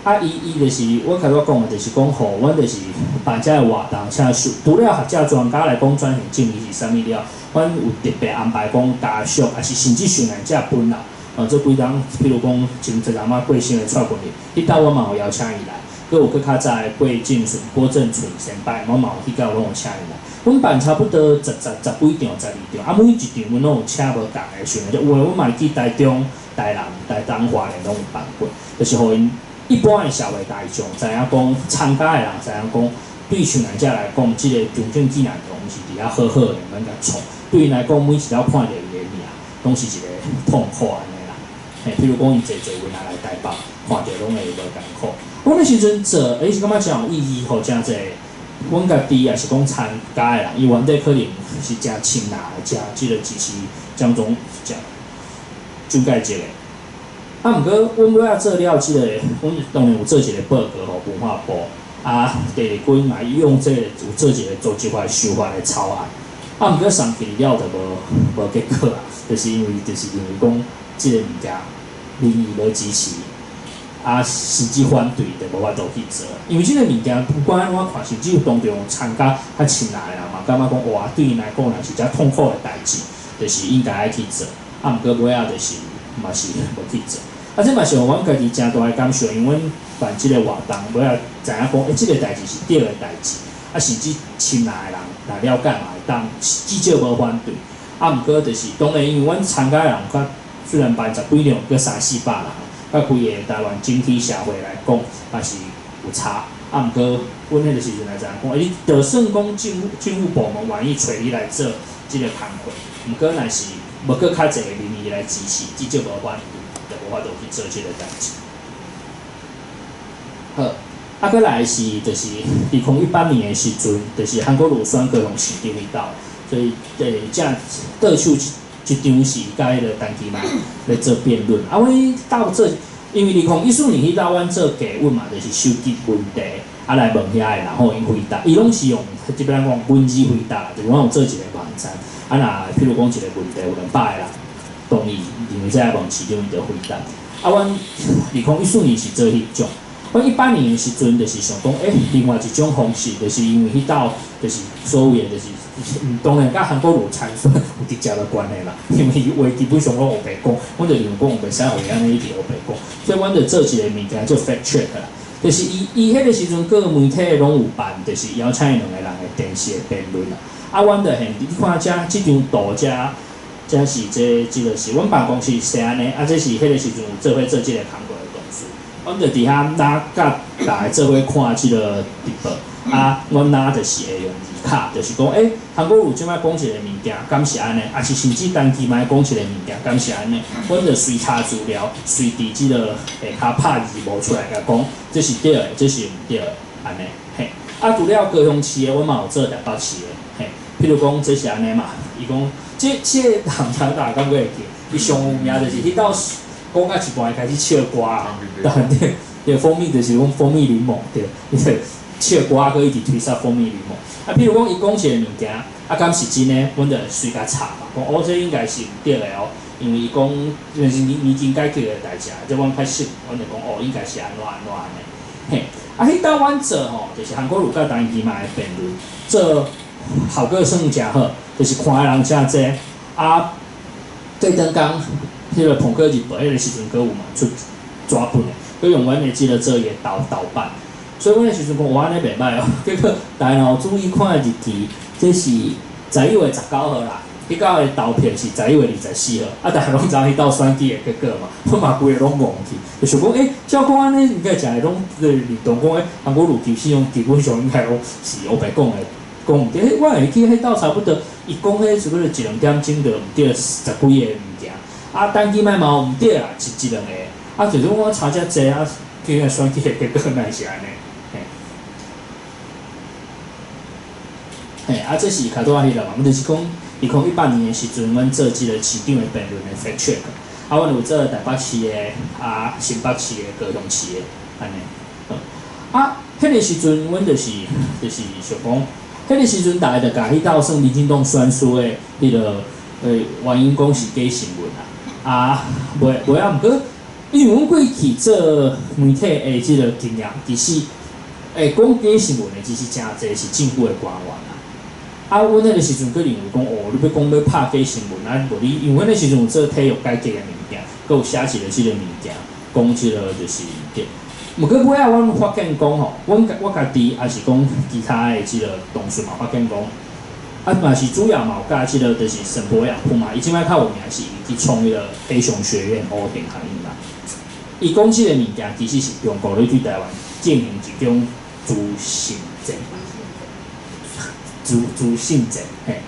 啊，伊伊就是我頭拄講的，就是講予阮就是辦這个活動，請除了學者專家來講轉型正義是啥物了，阮有特別安排講家屬，抑是甚至受難者本人，哦，這幾冬，譬如講前一陣仔過身的蔡君林，彼兜我嘛有邀請伊來，閣有閣較早的郭正淳、郭正淳先輩，我嘛有彼到攏有請伊來。阮辦差不多十幾場、12場，啊，每一場阮攏有請無仝的受難者，有的阮嘛會去台中、台南、台東、花蓮攏有辦過，就是予𪜶一般的社會大眾知影講，參加的人知影講，對受難者來講，這个中正紀念堂毋是佇遐好好的免共創，對𪜶來講，每一擺看著伊的名，攏是一个痛苦按呢啦。嘿，譬如講，𪜶坐捷運啊來台北，看著攏會無艱苦。阮彼時陣做，欸，是感覺誠有意義，予誠濟阮家己也是講參加的人，伊原底可能是誠親藍的，誠這个支持蔣總蔣蔣介石的。啊，毋過阮尾仔做了這个，阮當然有做一个報告予文化部。啊，第二軍嘛用這个有做一个組織法修法的草案。啊，毋過送去了就無無結果啊，就是因為就是認為講這个物件民意無支持。啊，甚至反對就無法度去做，因為這个物件不管按怎看，甚至有當中參加較親來的人嘛，感覺講哇，對𪜶來講若是遮痛苦的代誌，就是應該愛去做，啊，毋過尾仔就是嘛是無去做。啊，這嘛是予阮家己誠大的感受，因為阮辦這个活動，尾仔知影講，欸，這个代誌是對的代誌，啊，甚至親來的人若了解嘛會當，至少無反對。啊，毋過就是當然，因為阮參加的人較雖然辦十幾場，閣三四百人。佮規个台灣整體社會來講，嘛是有差。啊，毋過，阮彼个時陣來知影講，欸，你就算講政府部門願意揣你來做這个工課，毋過若是無閣較濟民意來支持，至少無反對，就無法度去做這个代誌。好，啊，閣來是就是2018年的時陣，就是韓國瑜選高雄市長彼鬥，所以正倒數一場是佮彼個陳其邁咧做辯論。啊，阮鬥做，因為2014年彼鬥阮做提問嘛，就是收集問題，啊來問遐个人吼𪜶回答，伊攏是用這邊講文字回答，就是阮有做一個網站，啊若譬如講一個問題有200個人同意，認為這個問市長伊就回答。啊，阮2014年是做彼種。阮18年的時陣，就是想講，欸，另外一種方式，就是因為彼鬥，就是所謂的，就是當然佮韓國瑜參選有直接的關係啦。因為伊話基本上攏烏白講，阮就認為講袂使予伊按呢一直烏白講，所以阮就做一個物件做 fact check 啦。就是伊彼个時陣各個媒體攏有辦，就是邀請𪜶兩個人的電視的辯論啦。啊，阮就現你看遮這張圖遮，這是這個是阮辦公室是按呢，啊，這是彼个時陣有做伙做這個工課的同事。阮就佇遐若佮逐个做伙看這个直播，啊，阮若就是會用字卡，就是講，欸，韓國瑜這擺講一个物件，敢是按呢？抑是甚至陳其邁講一个物件，敢是按呢？阮就隨查資料，隨佇這个下跤拍字幕出來，共講，這是對的，這是毋對的，按呢，嘿。啊，除了高雄市的，阮嘛有做台北市的，嘿。譬如講，這是按呢嘛，伊講，這人知大家敢閣會記？伊上有名就是彼道講到一半開始唱歌啊，對對，蜂蜜就是講蜂蜜檸檬，對，伊就唱歌，閣一直推捒蜂蜜檸檬。啊，譬如講，伊講一個物件，啊，敢是真的，阮就隨共查嘛，講哦，這應該是毋對的哦，因為伊講就是年金改革的代誌，這阮較熟，阮就講哦，應該是按怎按怎按呢。嘿，啊，彼道阮做吼，就是韓國瑜佮陳其邁的辯論，做效果算誠好，就是看的人誠濟。啊，對頂工，彼个蘋果日報彼个時陣，閣有嘛出紙本的，閣用阮的這个做伊的頭版。所以阮彼時陣講，哇，按呢袂䆀哦。結果逐家若有注意看日期，這是11月19號啦。彼工的投票是11月24號，啊，逐家攏知影彼道選舉的結果嘛，阮嘛規个攏戇去，就想講，欸，照講按呢，應該誠會攏認同講，欸，韓國瑜其實用基本上應該攏是烏白講的，講毋對。我會記彼道差不多，伊講彼是不是一兩點鐘就毋對十幾個物件，啊，陳其邁嘛有毋對啊，一兩个，啊，就是講我查遮濟啊，結果選舉的結果哪會是按呢？嘿，嘿，啊，這是較拄仔彼个嘛，就是講2018年的時陣，阮做這個市長的辯論的 fact check，啊，阮有做台北市的，啊，新北市的，高雄市的，按呢。啊，彼个時陣，阮就是想講，彼个時陣，逐家就共彼道算民進黨選輸的彼个原因講是假新聞啊，啊，袂袂啊，毋過，因為阮過去做媒體的這个經驗，其實會講假新聞的，其實誠濟是政府的官員啊。啊，阮彼个時陣閣認為講，哦，你欲講欲拍假新聞，啊，無你，因為阮彼時陣有做體育改革的物件，閣有寫一个這个物件，講這个就是對。毋過尾仔，阮發現講吼，阮我家己抑是講其他的這个同事嘛，發現講，啊嘛是主要嘛有佮這个就是沈博洋嘛，伊這擺較有名是伊去創彼个黑熊學院烏田學院嘛。伊講這个物件其實是中國咧對台灣進行一種資訊戰。資訊戰，嘿。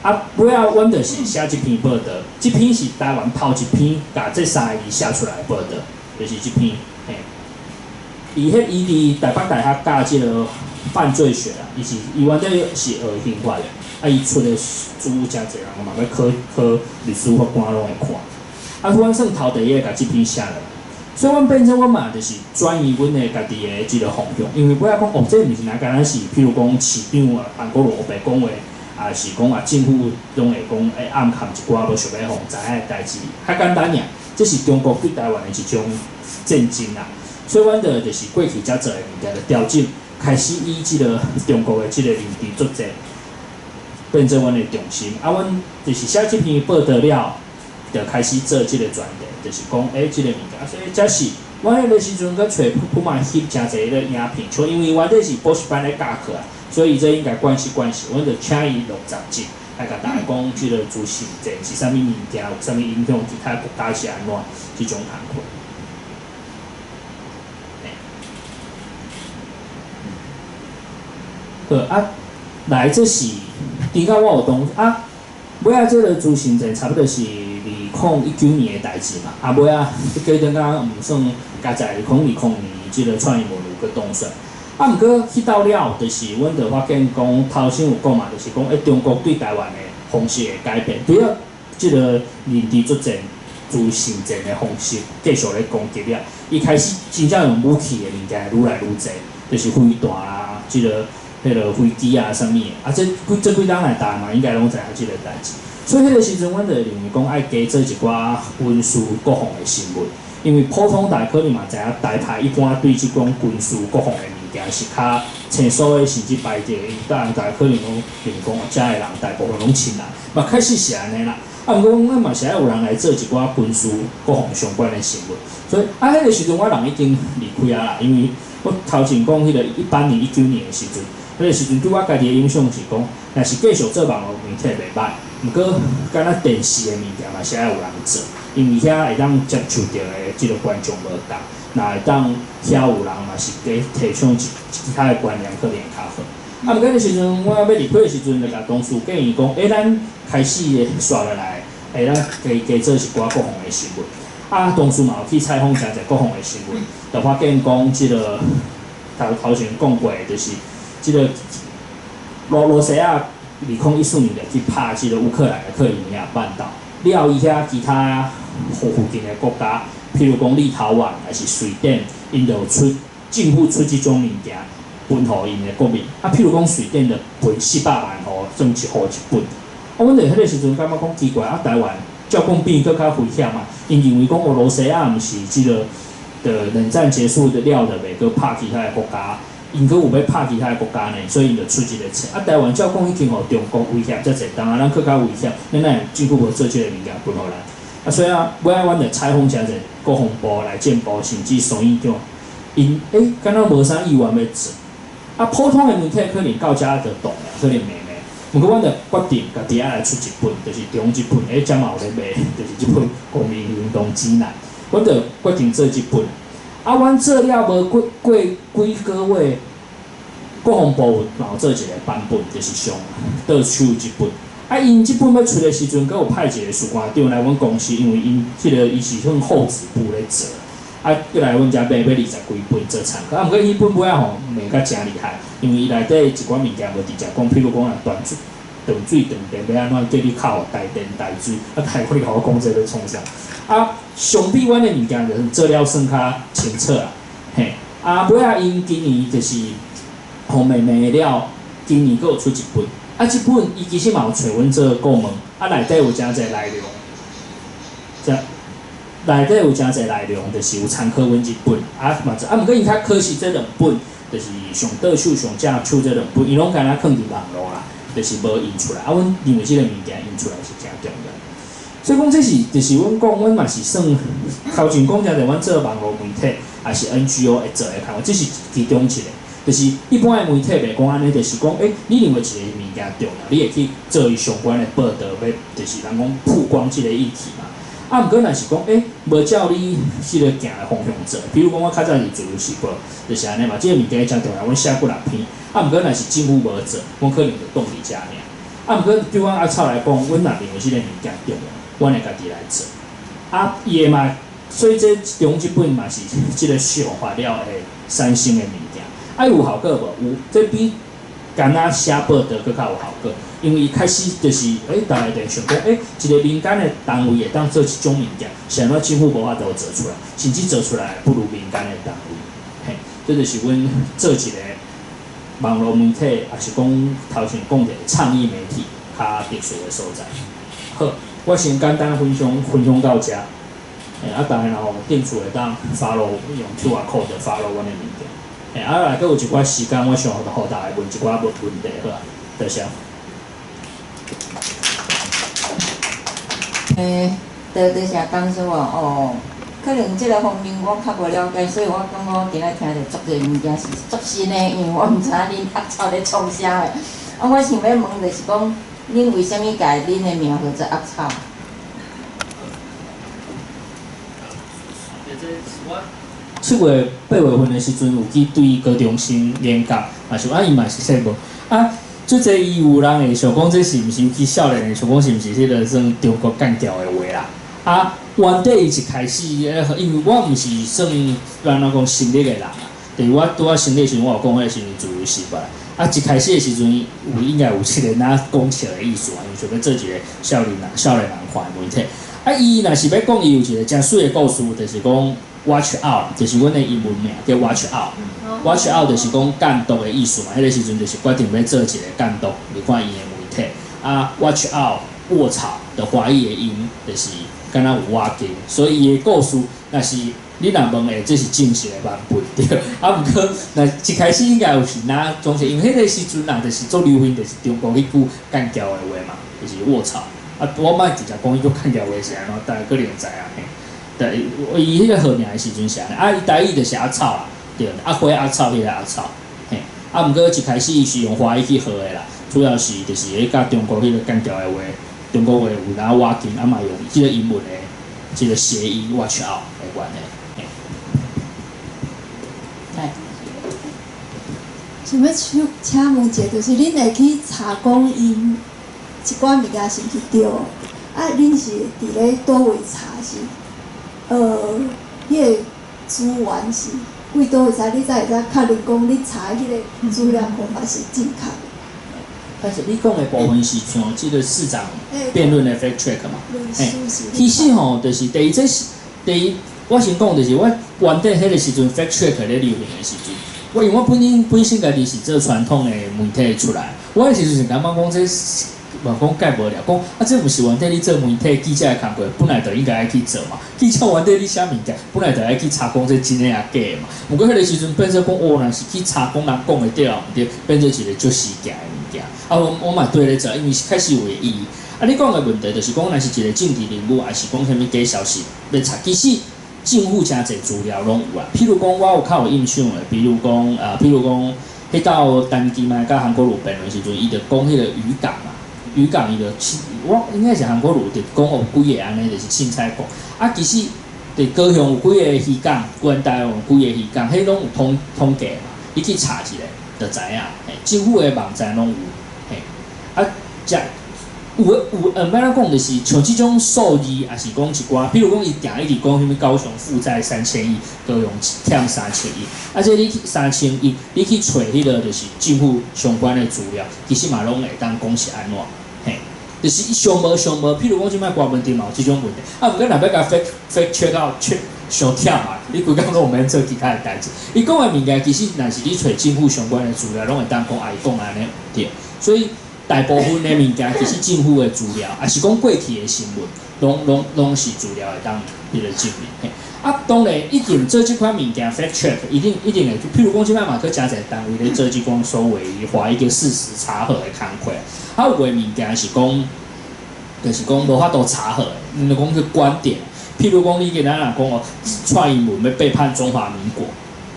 啊，尾仔阮就是寫這篇報導，這篇是台灣頭一篇，共這三个字寫出來的報導，就是這篇，嘿。伊佇台北大學教這个犯罪學啦，伊是伊原底是學刑法的，啊，伊出的書誠濟人嘛欲考考律師法官攏會看。啊，阮算頭第一个共這篇寫落來，所以阮變做阮嘛就是轉移阮的家己的這个方向，因為尾仔講哦，這毋是若干焦是，譬如講市長啊，韓國瑜烏白講話，抑是講啊政府攏會講，欸，暗藏一寡無想欲予人知影的代誌，較簡單爾。這是中國對台灣的一種戰爭啦。所以，阮就是過去才做的物件，就調整，開始以這个中國的這个認知作戰，變做阮的重心。啊，阮就是寫這篇報導了，就開始做這个專題，就是講，這个物件。所以，這是阮彼个時陣閣揣普馬翕誠濟个影片，像因為原底是補習班咧教課啊，所以這應該關係關係，阮就請伊60集來共大家講這个資訊戰是啥物物件，有啥物影響，其他國家是按怎這種工課。好啊，來這是，拄仔我有當啊，尾仔這个資訊戰差不多是2019年的代誌嘛，啊尾仔，過陣敢毋算加在2020年，這个蔡英文有閣當選。啊，毋過去到了，就是阮就發現講，頭先有講嘛，就是講，中國對台灣的方式會改變，除了這个認知作戰、資訊戰的方式繼續咧攻擊了，伊開始真正用武器的物件愈來愈濟，就是飛彈啊，這个。彼个飛機啊，啥物的，啊，這幾冬來台嘛，應該攏知影這个代誌。所以彼个時陣，阮就認為講愛加做一寡軍事國防的新聞，因為普通大可能嘛知影，台派一般對這種軍事國防的物件是較清楚的，甚至排斥的。當然，大家可能攏認為講，遮的人大部分攏親人，嘛確實是按呢啦。啊，毋過阮嘛是愛有人來做一寡軍事國防相關的新聞。所以啊，彼个時陣我人已經離開啊啦，因為我頭前講彼個18年、19年的時陣。彼个時陣對我家己的影響是講，若是繼續做網路媒體袂歹，毋過敢若電視的物件嘛是愛有人做，因為遐會當接觸著的這个觀眾無仝，若會當遐有人嘛是加提倡其他的觀念，可能會較好。啊，毋過彼个時陣我欲離開的時陣，就共同事建議講，咱開始紲落來，咱加加做一寡國防的新聞。啊，同事嘛有去採訪誠濟國防的新聞，就發現講這个頭前講過的，就是。這个羅西亞2014年就去拍這个烏克蘭的克里米亞半島，了伊遐其他附近的國家，譬如講立陶宛還是瑞典，𪜶就出政府出這種物件分予𪜶的國民。啊，譬如講瑞典就分400萬戶，算一戶一本。啊，阮就彼个時陣感覺講奇怪，啊，台灣照講變閣較危險嘛？𪜶認為講俄羅西亞毋是這个的冷戰結束的了，就袂閣拍其他的國家。𪜶閣有欲拍其他的國家呢，所以𪜶就出這个冊。啊，台灣照講已經予中國威脅遮濟，當啊，咱閣較危險，咱哪會政府無做這个物件分予咱？啊，所以啊，尾仔阮就採訪誠濟國防部、內政部，甚至省院長，𪜶敢若無啥意願欲做。啊，普通的媒體可能到遮就斷了，可能袂賣。毋過阮就決定家己愛來出一本，就是中這本，遮嘛有咧賣，就是這本《公民行動指南》，阮就決定做這本。啊，阮做了無過幾个月，國防部有嘛有做一个版本，就是上倒手這本。啊，𪜶這本欲出的時陣，閣有派一个士官長來阮公司，因為𪜶彼个伊是向厚紙部咧做，啊，閣來阮遮買20幾本做參考。啊，毋過彼本尾仔吼賣甲誠厲害，因為伊內底一寡物件無直接講，譬如講若斷水、斷水斷電欲按怎叫你敲台電台水，啊，台你共我講這欲創啥？啊，相比阮的物件就是做了算較清楚啦，嘿。啊，尾仔𪜶今年就是予賣賣了，今年閣有出一本。啊，這本伊其實嘛有揣阮做顧問，啊，內底有誠濟內容，這內底有誠濟內容，就是有參考阮這本，啊嘛，啊，毋過伊較可惜，這兩本就是上倒手上正手這兩本，伊攏敢若囥佇網路啦，就是無印出來。啊，阮認為這个物件印出來是誠重要。所以講，這是就是阮講，阮嘛是算頭前講誠濟，阮做網路媒體，也是 NGO 會做的工課，這是其中一个。就是一般的媒體袂講按呢，就是講，你認為一個物件重要，你會去做伊相關的報導，欲就是人講曝光這个議題嘛。啊，毋過若是講，無照你彼個行的方向做，比如講我較早佇自由時報，就是按呢嘛，這个物件誠重要，阮寫幾若篇。啊，毋過若是政府無做，阮可能就擋佇遮爾。啊，毋過對阮阿草來講，阮若認為這个物件重要，阮會家己來做。啊，伊的嘛，所以這中這本嘛是這个釋放了會產生的物件。啊，有效果無？有，這比敢若寫報導閣較有效果，因為伊開始就是，逐家就想講，一个民間的單位會當做這種物件，是按怎政府無法度做出來，甚至做出來不如民間的單位。嘿，這就是阮做一个網路媒體，抑是講頭前講的倡議媒體較特殊的所在。好，我先簡單分享分享到遮。嘿，啊，當然若有興趣會當 follow 用 QR code follow 阮的物件。嘿，啊，來閣有一寡時間，我想予大家問一寡問題，好啊，多謝。欸，多謝董事哦，可能這个方面我較無了解，所以我感覺我今仔聽著足濟物件是足新的，因為我毋知影恁阿草咧創啥的。啊，我想欲問就是講，恁為啥物改恁的名號做阿草？7月8月份的時陣，有去對高中生演講，嘛是啊，伊嘛是說無啊。足濟伊有人會想講，這是毋是尤其少年會想講是毋是彼个算中國干譙的話啦？啊，原底伊一開始，因為我毋是算按怎講新竹的人啊，就是我拄仔成立的時陣，我有講彼个時陣自由時報。啊，一開始的時陣有應該有這个若講笑的意思啊，因為想欲做一个少年人看的媒體。啊，伊若是欲講，伊有一個誠媠的故事，就是講 Watch out，就是阮的英文名叫 Watch out。Watch out 就是講監督的意思嘛，彼个時陣就是決定欲做一个監督，你看伊的媒體。啊，Watch out，臥草的華語的音就是敢若有倚近，所以伊的故事若是你若問會，這是正式的版本對。啊，毋過若一開始應該有是哪種是，因為彼个時陣啊，就是做流行，就是中國彼句干譙的話嘛，就是臥草。啊，我莫直接講彼句干譙話是按怎，大家可能知影嘿。對，伊彼个號名的時陣是按呢，啊，伊台語就是阿草啊，對，阿花阿草彼个阿草，嘿。啊，毋過一開始伊是用華語去號的啦，主要是就是彼佮中國彼个干譙的話，中國話有哪倚近，啊嘛用這個英文的這個諧音 watch out 的關係。來，想欲請問一下，就是恁會去查講𪜶一寡物件是毋是對？啊，恁是佇咧佗位查是？彼个資源是為佗位查？你才會使確認講你查彼个資料方法是正確的。但是你講的部分是像這個市長辯論的 fact check 嘛？嘿，其實吼，就是第一，這是第一，我先講就是我原底彼個時陣 fact check 咧流行的時陣，我因為我本身家己是做傳統的媒體出來，我彼時陣是感覺講這嘛講蓋無聊，講啊這毋是原底你做媒體記者的工課，本來就應該愛去做嘛。記者原底你寫物件，本來就愛去查講這真的抑假的嘛。毋過彼個時陣變做講哦，若是去查講人講的對抑毋對，變做一個足時行的物件。啊，我嘛對咧做，因為開始有意義。啊，你講的問題就是講，若是一個政治人物，抑是講啥物假消息欲查，其實政府誠濟資料攏有啊。譬如講，我有較有印象的，比如講，彼到陳其邁佮韓國瑜辯論時陣，伊就講彼個漁港嘛。漁港伊就我應該是韓國瑜就講有幾个按呢，就是凊彩講。啊，其實佇高雄有幾个漁港，關台有幾个漁港，彼攏有統計嘛，你去查一下就知影。嘿，政府的網站攏有。嘿，啊，遮有的有，欲按怎講就是像這種數字，抑是講一寡，比如講伊定一直講啥物高雄負債3000億，高雄欠3000億，啊，這你去3000億，你去揣彼个就是政府相關的資料，其實嘛攏會當講是按怎。嘿，就是上無上無，譬如講這擺關門頂嘛有這種問題，啊，毋過若欲共 fact check 到 check 傷忝啊，你規工攏毋免做其他的代誌。伊講的物件其實若是你揣政府相關的資料，攏會當講啊，伊講按呢對，所以大部分的物件其實政府的資料，抑是講過去的新聞，攏是資料會當彼個證明。嘿，啊，當然一定做這款物件 fact check，一定會，譬如講這擺嘛，閣誠濟單位咧做這種所謂華一個事實查核的工課。啊，有的物件是講，就是講無法度查核的，毋是講去觀點。譬如講，你今仔若講哦，蔡英文欲背叛中華民國，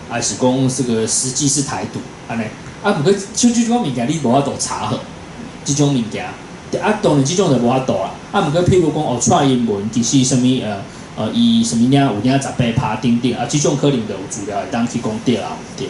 還是講這個實際是台獨，按呢？啊，毋過像這種物件你無法度查核，這種物件，啊，當然這種就無法度啦。啊，毋過譬如講哦，蔡英文其實啥物伊啥物領有領18%等等，啊，這種可能就有資料會當去講對抑毋對，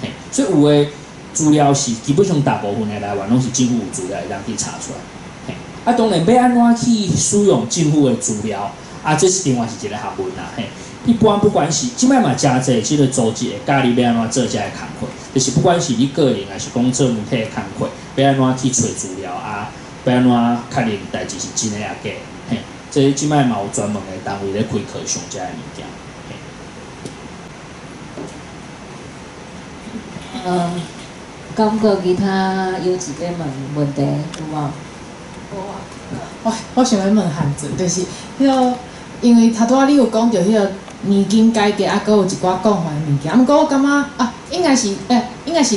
嘿，所以有的資料是基本上大部分的來源攏是政府有資料會當去查出來，嘿，啊，當然欲按怎去使用政府的資料，啊，這是另外是一個學問啦，嘿。一般不管是這擺嘛誠濟這個組織會教你欲按怎做這个工課，就是不管是你個人抑是講做媒體的工課，欲按怎去揣資料啊，欲按怎確認代誌是真的抑假，嘿，這這擺嘛有專門的單位咧開課上這个物件。嘿。感覺其他有一個問問題有無？無啊。我想欲問韓子，就是彼個。因為頭拄仔你有講著彼個年金改革，啊，閣有一寡講法的物件。啊，毋過我感覺啊，應該是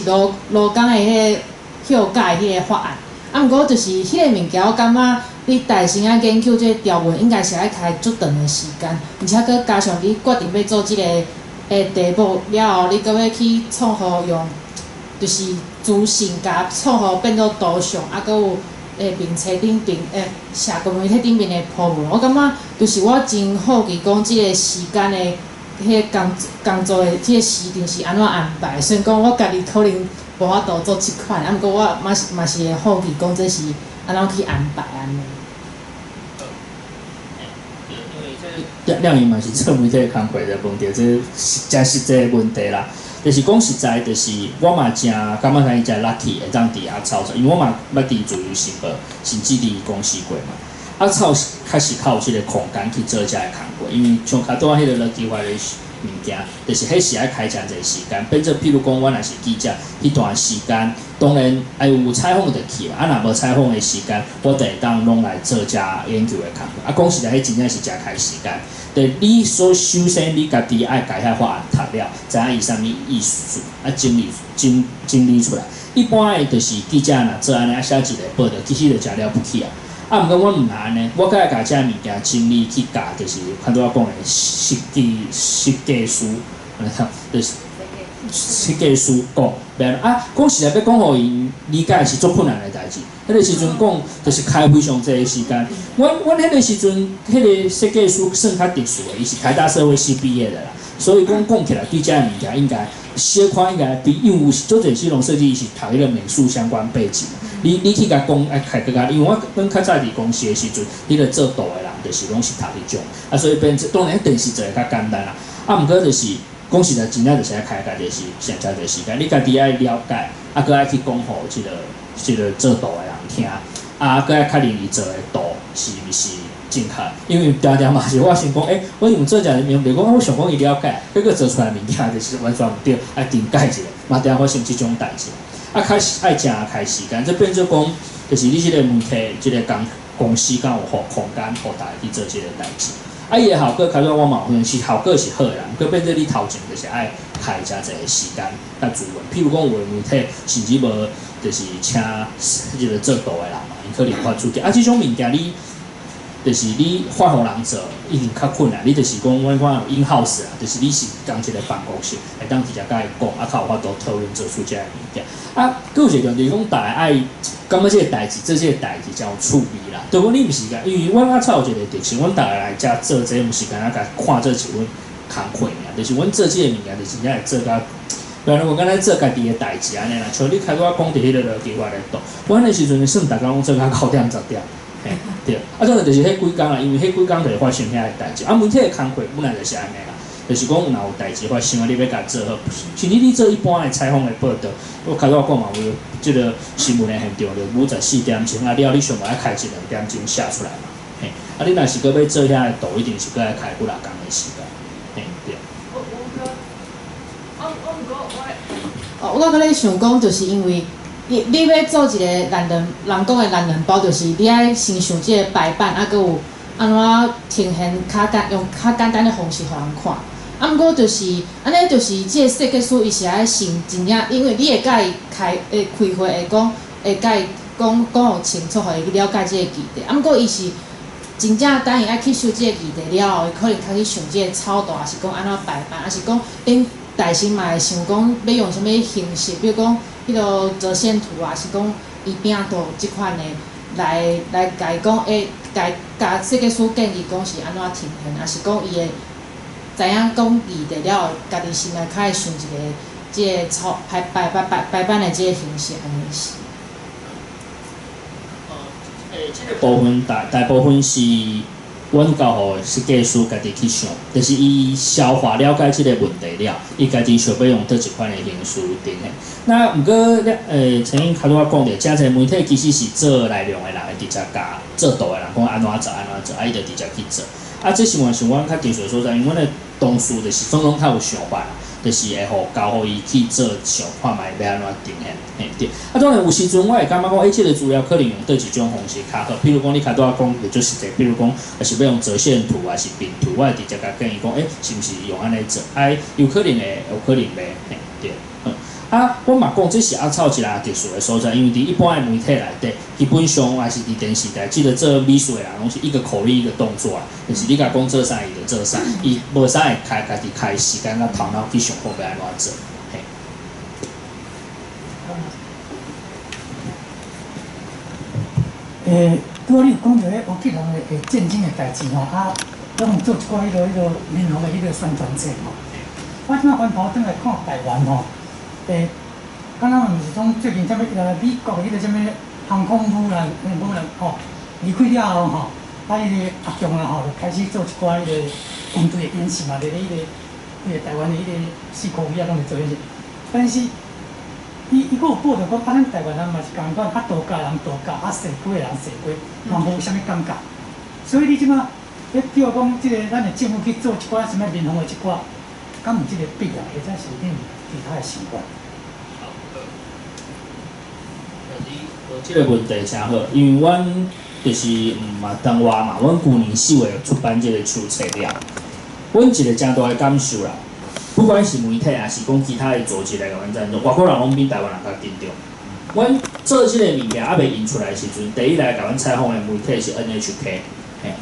勞工的彼個休假的彼個法案。啊，毋過就是彼個物件，我感覺你大先愛研究這個條文，應該是愛開足長的時間，而且閣加上你決定欲做這個的題目了後，你閣欲去創予用，就是資訊共創予變做圖像，啊，閣有面冊頂面社群媒體頂面的鋪文，我感覺就是我真好奇講這個時間的彼個工作的這個時程是按怎安排。雖然講我家己可能無法度做這款，啊，毋過我嘛是會好奇講這是按怎去安排按呢。亮穎嘛是做媒體工課就問著這誠實際的問題啦。就是講實在，就是我嘛誠感覺伊誠 lucky 會當佇遐操作，因為我嘛捌佇自由時報，甚至佇公視過嘛。啊，操確實較有這個空間去做這个工課，因為像較拄仔彼個勞基法的物件，就是彼是愛開誠濟時間，變做譬如講，我若是記者，彼段時間當然愛有採訪就去嘛，啊若無採訪的時間，我就會當攏來做遮研究的工課。啊，講實在，彼真正是誠開時間。對，你所首先你家己愛共遐法案讀了，知影伊啥物意思，啊整理出來。一般的就是記者若做按呢，啊寫一个報道，其實就誠了不起啊。啊，毋過阮毋若按呢，我閣愛共這物件整理去共，就是較拄仔講的設計師，就是設計師講，袂啊，講實在欲講予𪜶理解是足困難的代誌。彼個時陣講，就是開非常濟的時間。阮彼個時陣，彼個設計師算較特殊的，伊是台大社會系畢業的啦，所以講講起來對這个物件應該小可應該比，因為有足濟這種設計伊是讀彼個美術相關背景。你去共講愛開閣較，因為我阮較早佇公司的時陣，彼個做圖的人就是攏是讀彼種，啊，所以變做當然電視做會較簡單啦。啊，毋過就是講實在，真正就是愛開家己是誠濟時間，你家己愛了解，啊，閣愛去講予這個做圖的人聽，啊，閣愛確認伊做的圖是毋是正確，因為定定嘛是我想講，我用做一個明白講，我想講伊了解，結果做出來物件就是完全毋對，愛重改一下，嘛定發生這種代誌。啊，開始愛誠開時間，這變做講，就是你這個媒體，這個公司敢有予空間，予大家去做這個代誌。啊，伊的效果，較早我嘛有分析，效果是好的啦。毋過變做你頭前就是愛開誠濟時間佮資源。譬如講，有的媒體甚至無，就是請這個做圖的人嘛，𪜶可能發出去。啊，這種物件你，就是你發予人做，一定較困難。你就是講，阮看有 in house 啊，就是你是仝一個辦公室，會當直接共伊講，啊，較有法度討論做出這个物件。啊，閣有一個重點就是講，逐家愛感覺這個代誌做這個代誌誠有趣味啦。對講你毋是共，因為阮阿草有一個特性，阮逐家來遮做這個，毋是干焦共看做一份工課爾，就是阮做這個物件，就真正會做甲，比如講敢若做家己的代誌按呢啦。像你開拄仔講佇彼個勞基法咧度，阮彼時陣算逐工攏做甲9點10點，嘿，對。啊，當然就是彼幾工啦，因為彼幾工就會發生遐个代誌。啊，媒體的工課本來就是按呢啦，就是講若有代誌發生啊，你欲共做好，甚至你做一般的採訪的報道，我較早講嘛有這個新聞的現場，就54點鐘啊了，你上無愛開一兩點鐘寫出來嘛，嘿，啊，你若是閣欲做遐个圖，一定是閣愛開幾若工的時間，嘿，對。哦，我閣咧想講，就是因為你欲做一個懶人，人講的懶人包，就是你愛先想這個排版，啊，閣有按怎呈現較簡用較簡單的方式予人看。啊，毋過就是按呢，就是這個設計師伊是愛先真正，因為你會共伊開會會講，會共伊講講予清楚，予伊去了解這個議題。啊，毋過伊是真正等伊愛吸收這個議題了後，伊可能較去想這個草圖，抑是講按怎排版，抑是講恁大先嘛會想講欲用啥物形式，比如講彼個折線圖啊，是講伊餅圖這款的來共伊講，會共設計師建議講是按怎呈現，抑是講伊會知影講議題了後，家己心內較會想一個這個草排排排排排版的這個形式按呢是。這個部分大部分是阮交予設計師家己去想，就是伊消化了解這個問題了，伊家己想欲用佗一款的形式呈現。那毋過，陳英較拄仔講著，誠濟媒體其實是做內容的人會直接共做圖的人講按怎做按怎做，啊，伊就直接去做。啊，這是原是阮較特殊的所在，因為阮的同事就是總攏較有想法啦。就是會予交予伊去做想看覓欲按怎呈現，嘿對。啊，當然有時陣我會感覺講，欸，這個資料可能用佗一種方式較好。比如講，你較拄仔講的足實際，比如講，抑是欲用折線圖，抑是平圖，我會直接共建議講，欸，是毋是用按呢做？啊，有可能會，有可能袂，嘿對。啊，我嘛講這是鴨草一个特殊的所在，因為佇一般的媒體內底，基本上抑是佇電視台，這個做美術的人攏是一個口令一個動作啊，就是你共講做啥，伊就做啥，伊無啥會開家己開時間佮頭腦去想講欲按怎做。嘿。欸，拄仔你有講著彼烏克蘭的戰爭的代誌吼，啊，攏有做一寡彼個民防的彼個宣傳冊吼。我這擺回頭轉來看台灣吼。欸，敢若毋是講最近啥物美國彼個啥物航空母艦、母艦吼離開了後吼，啊，彼個阿共啊吼，就開始做一寡彼個軍隊的演習嘛，佇咧彼個台灣的彼個四箍遐攏咧做演習。但是，伊閣有報導講，啊，咱台灣人嘛是仝款，啊，度假人度假，啊，踅街的人踅街，嘛無啥物感覺。所以你這擺咧叫講，這個咱的政府去做一寡啥物民防的這寡，敢有這個必要，或者是恁有其他的想法？這個問題誠好，因為阮就是嘛當話嘛，阮舊年4月出版這個手冊了，阮一個誠大的感受啦，不管是媒體抑是講其他的組織來共阮贊助，外國人攏比台灣人較緊張。阮做這個物件猶未印出來的時陣，第一來共阮採訪的媒體是 NHK，嘿，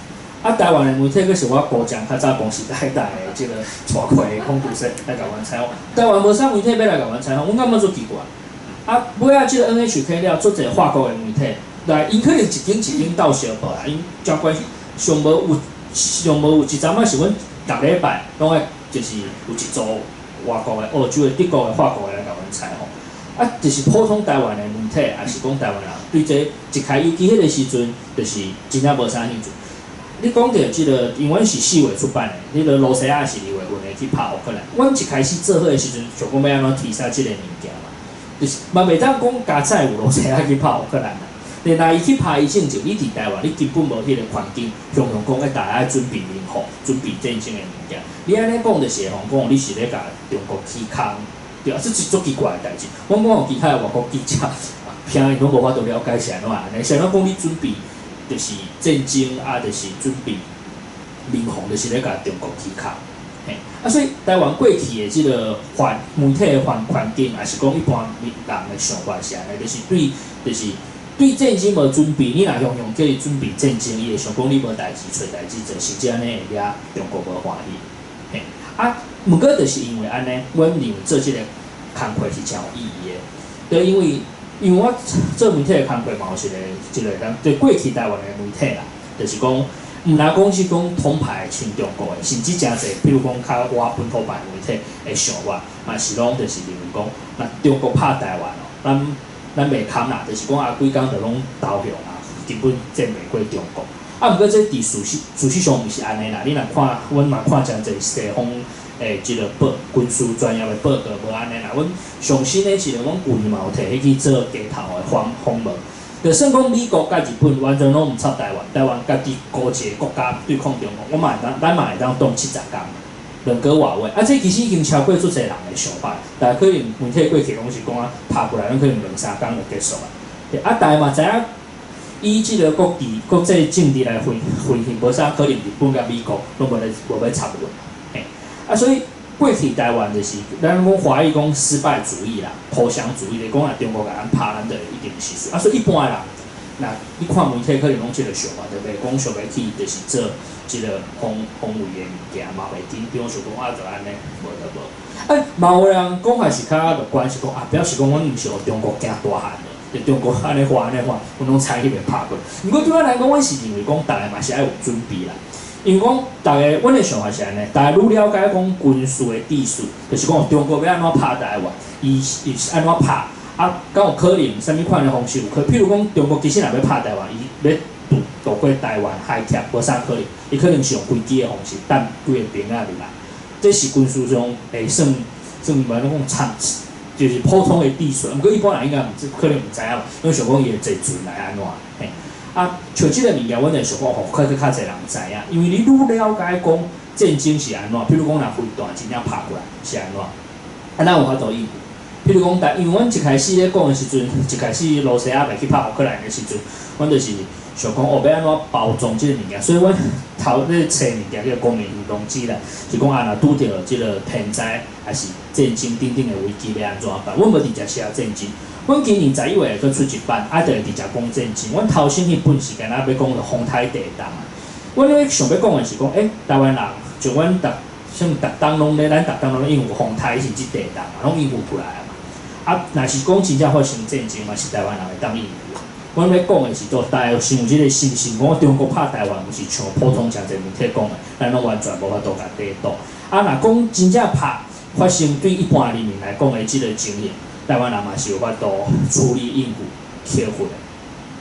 啊，台灣的媒體閣是我姑丈較早公司台大的這個帶過的孔主席來共阮採訪，台灣無啥媒體欲來共阮採訪，阮感覺足奇怪。啊，尾仔這個 NHK 了，足濟法國的媒體來，𪜶可能一間一間鬥相報啦，𪜶真關上無有上無有一陣仔是阮逐禮拜攏愛就是有一組外國的、澳洲的、德國的、法國的來共阮採訪。啊，就是普通台灣的媒體，抑是講台灣人對這一開，尤其彼個時陣，就是真正無啥興趣。你講著這個，因為阮是4月出版的，彼個羅西亞是2月份的去拍烏克蘭。阮一開始做好的時陣，想講欲按怎提啥這個物件嘛。就是嘛，袂當講加載有羅西亞去拍烏克蘭啦。你若伊去拍伊進前，你佇台灣，你根本無彼個環境，雄雄講愛大家愛準備民防、準備戰爭的物件。你按呢講，就是會予講你是咧共中國起空，對啊，這是足奇怪的代誌。阮講予其他的外國記者聽𪜶攏無法度了解是按怎按呢，是按怎講你準備就是戰爭啊，就是準備民防，就是咧共中國起空。嘿，啊，所以台灣過去的這個環媒體的環環境，抑是講一般人的想法是按呢，就是對，就是對戰爭無準備。你若雄雄叫伊準備戰爭，伊會想講你無代誌揣代誌做，甚至按呢會惹中國無歡喜。嘿，啊，毋過就是因為按呢，阮認為做這個工課是誠有意義的。對，因為我做媒體的工課嘛，有一個人對過去台灣的媒體啦，就是講。毋若講是講統派親中國的，甚至誠濟，比如講較倚本土派媒體的想法，嘛是攏就是認為講，若中國拍台灣哦，咱袂堪啦，就是講啊，規工就攏投降啊，根本戰袂過中國。啊，毋過這佇事實上毋是按呢啦。你若看，阮嘛看誠濟西方的這個報軍事專業的報告，無按呢啦。阮上新的一個，阮舊年嘛有提彼去做街頭的訪訪問。就算講美國佮日本完全攏毋插台灣，台灣家己孤一個國家對抗中國，我嘛會當，咱嘛會當擋70工，兩個外話。啊，這其實已經超過足濟人的想法，但可能媒體過去攏是講啊，拍過來攏可能兩三工就結束啊。啊，大家嘛知影，以這個國際國際政治來分分析，無啥可能日本佮美國攏無咧無欲插阮。嘿，啊，所以過去台灣就是咱講華語講失敗主義啦、投降主義，就講若中國共咱拍，咱就一定是輸。啊，所以一般的人，若你看媒體可能攏這個想法，就袂講想欲去，就是做這個防防衛的物件，嘛袂緊張，想講啊，就按呢，無就無。啊，嘛有人講法是較樂觀，是講啊，表示講阮毋是予中國驚大漢的，就中國按呢話按呢話，阮攏猜彼袂拍過。毋過對阮來講，阮是認為講，逐个嘛是愛有準備啦。因為講，逐个阮的想法是按呢，逐个愈了解講軍事的知識，就是講中國欲按怎拍台灣，伊伊是按怎拍，啊，敢有可能啥物款的方式有可？譬如講，中國其實若欲拍台灣，伊欲渡渡過台灣海峽，無啥可能，伊可能是用飛機的方式，彈幾个兵仔入來。這是軍事上會算算按怎講參，就是普通的知識。毋過一般人應該毋知，可能毋知影，攏想講伊會坐船來按怎嘿。啊，像這個物件，阮會想講吼，較較濟人知影，因為你愈了解講戰爭是按怎，比如講若飛彈真正拍過來是按怎，啊，咱有法度應付。譬如講，台，因為阮一開始咧講的時陣，一開始羅西亞欲去拍烏克蘭的時陣，阮就是想講哦，欲按怎包裝這个物件，所以阮頭咧揣物件叫公民行動指南，是講啊，若拄著這个天災，抑是戰爭等等的危機，欲按怎辦？阮無直接寫戰爭，阮今年11月會閣出一版，啊，就會直接講戰爭。阮頭先彼本是敢若欲講風颱地動啊。阮咧想欲講的是講，台灣人像阮逐像逐冬攏咧，咱逐冬攏咧應付風颱甚至地動嘛，攏應付過來啊嘛。啊，若是講真正發生戰爭嘛，是台灣人會當應付。阮欲講的是做大家先有這个信心，講中國拍台灣，毋是像普通誠濟媒體講的，咱攏完全無法度共抵擋。啊，若講真正拍發生對一般人民來講的這个情形，台灣人嘛是有法度處理應付克服的。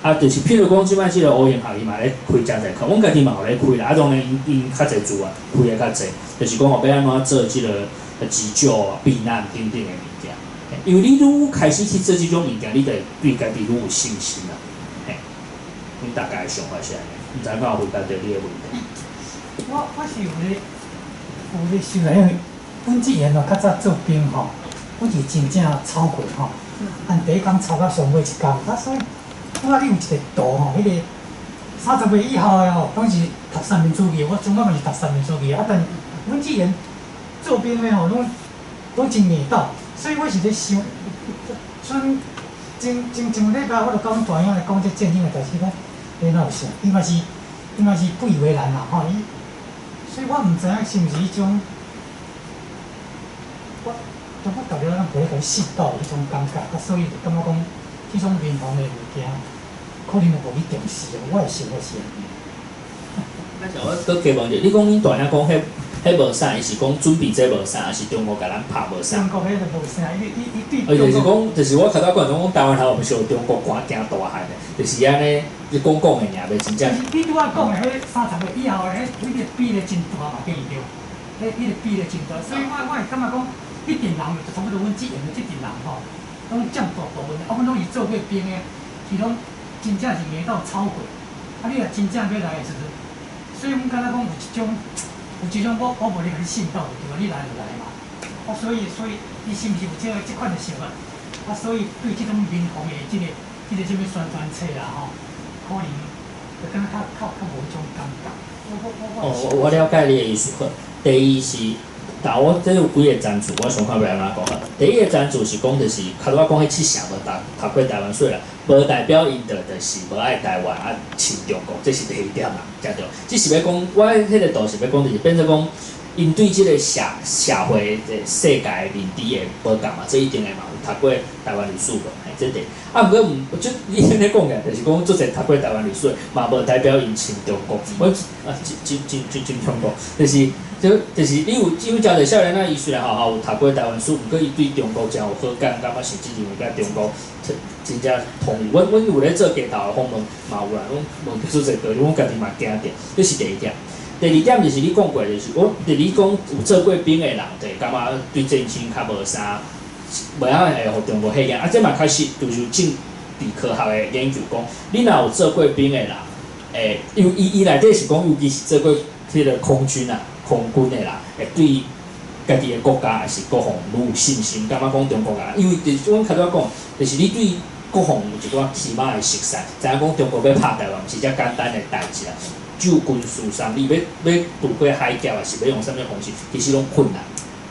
啊，就是譬如講，這擺這个烏英學伊嘛咧開誠濟課，阮家己嘛有咧開啦。啊，當然𪜶𪜶較濟資源，開的較濟，就是講哦，欲按怎做這个急救啊、避難等等的物件。因為你愈開始去做這種物件，你就會對家己愈有信心啦。嘿，阮大概的想法是按呢，毋知敢有回答著你的問題。我是有咧想啦，因為阮之前哦較早做兵吼，阮是真正操過吼，按第一工操到上尾一工，啊所以我你有一個圖吼，彼个30歲以後的吼，攏是讀三民主義，我感覺嘛是讀三民主義啊，但阮之前做兵的吼，攏真硬鬥，所以我是咧想，陣前前前禮拜我就佮阮大兄來講這戰爭的代誌，講你哪有想？伊嘛是不以為然啦，吼伊，所以我毋知影是毋是彼種，我感覺逐个咱無咧共伊爍導彼種感覺，啊，所以就感覺講這種民防的物件，可能就無去重視啊。我的想法是按呢。啊，像我閣加問者，你講恁大兄講彼彼無啥，伊是講準備這無啥，抑是中國共咱拍無啥？中國彼就無啥，伊伊伊對哦，就是講，就是我較早講講台灣頭毋是有中國寒驚大漢的，就是按呢，你講講的爾，袂真正。你拄仔講的彼30歲以後的彼，彼个比例真大嘛，對毋對？彼彼个比例真大，所以我會感覺講，彼陣人就差不多阮這樣的這陣人吼，攏佔大部分，啊，阮攏是做過兵的，是攏真正是硬鬥操過。啊，你若真正欲來的時陣，所以阮敢若講有一種我無咧共你爍導對無？你來就來嘛。啊，所以你是毋是有這款的想法？啊，所以對這種民防的這個啥物宣傳冊啊吼，可能就敢若較無彼種感覺。哦，我了解你的意思。好，第一是，但我這有幾个層次，我想看欲按怎講。第一个層次是講，就是較拄仔講彼七成無讀過台灣書啦，無代表𪜶就是無愛台灣啊，親中國，這是第一點啦，誠對。只是欲講，我彼个圖是欲講，就是變做講，𪜶對這个社會的世界認知的無仝嘛，這一定會嘛有讀過台灣歷史無？嘿，這第。啊，毋過毋，就你按呢講起來，就是講足濟讀過台灣歷史的，嘛無代表𪜶親中國。我啊，真真真真中國，就是就是你有因為誠濟少年仔，伊雖然學校有讀過台灣史，毋過伊對中國誠有好感，感覺甚至認為佮中國真正同意。阮有咧做街頭的訪問，嘛有人攏問足濟個，阮家己嘛驚著。這是第一點。第二點就是你講過，就是我，就是你講有做過兵的人，就會感覺對戰爭較無啥，袂曉會予中國嚇驚。啊，這嘛確實就是政治科學的研究講，你若有做過兵的人，會因為伊內底是講，尤其是做過彼个空軍啊、空軍的人，會對家己的國家抑是國防愈有信心，感覺講中國啊，因為就是阮較早講，就是你對國防有一寡起碼的熟悉，知影講中國欲拍台灣，毋是遮簡單的代誌啊。就軍事上，你欲渡過海峽，抑是欲用啥物方式，其實攏困難。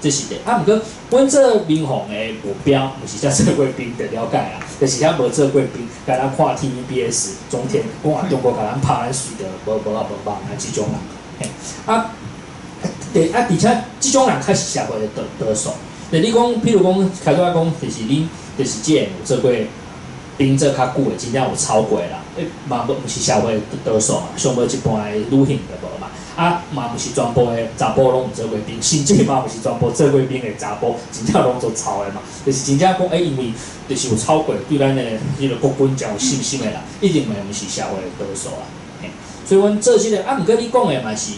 這是第。啊，毋過阮做民防的目標，毋是遮做過兵就了解啦，就是遐無做過兵，敢若看 TVBS 中天講啊，中國共咱拍，咱隨著無啊無望啊，這種人。嘿，啊，第啊，而且這種人較是社會的多數。就你講，譬如講，開拄仔講，就是恁，就是這個有做過兵做較久的，真正有操過啦。欸，嘛無毋是社會多數嘛，上無一半的女性就無嘛。啊，嘛毋是全部的查埔攏有做過兵，甚至嘛毋是全部做過兵的查埔，真正攏足操的嘛。就是真正講，欸，因為就是有操過，對咱的彼个國軍誠有信心的人，一定嘛毋是社會的多數啊。嘿，所以阮做這个，啊，毋過你講的嘛是，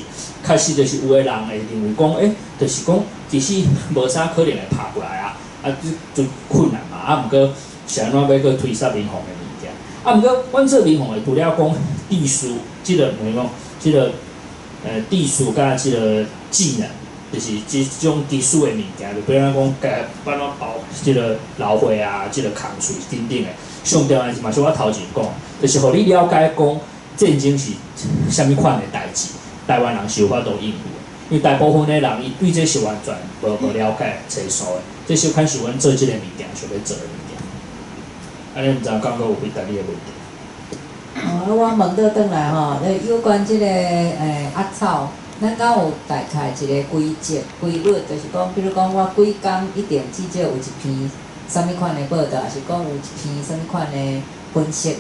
確實就是有的人會認為講，欸，就是講其實無啥可能會拍過來啊，啊，就困難嘛，啊，毋過是按怎欲閣推捒民防的物件？啊，毋過阮做民防的，除了講知識，這个問講，這个知識佮這个技能，就是這種基礎的物件，就比如講，該按怎包這个老花啊，這个空喙等等的。上重要是嘛是我頭前講，就是予你了解講戰爭是啥物款的代誌，台灣人是有法度應付的。因為大部分的人伊對這是完全無了解、清楚的。這小可是阮做這个物件想欲做的物件。按呢毋知影敢閣有回答你的問題？哦，我問倒轉來吼，有關這个鴨草，咱敢有大概一个規則、規律，就是講，比如講，我幾工一定至少有一篇啥物款的報道，抑是講有一篇啥物款的分析，抑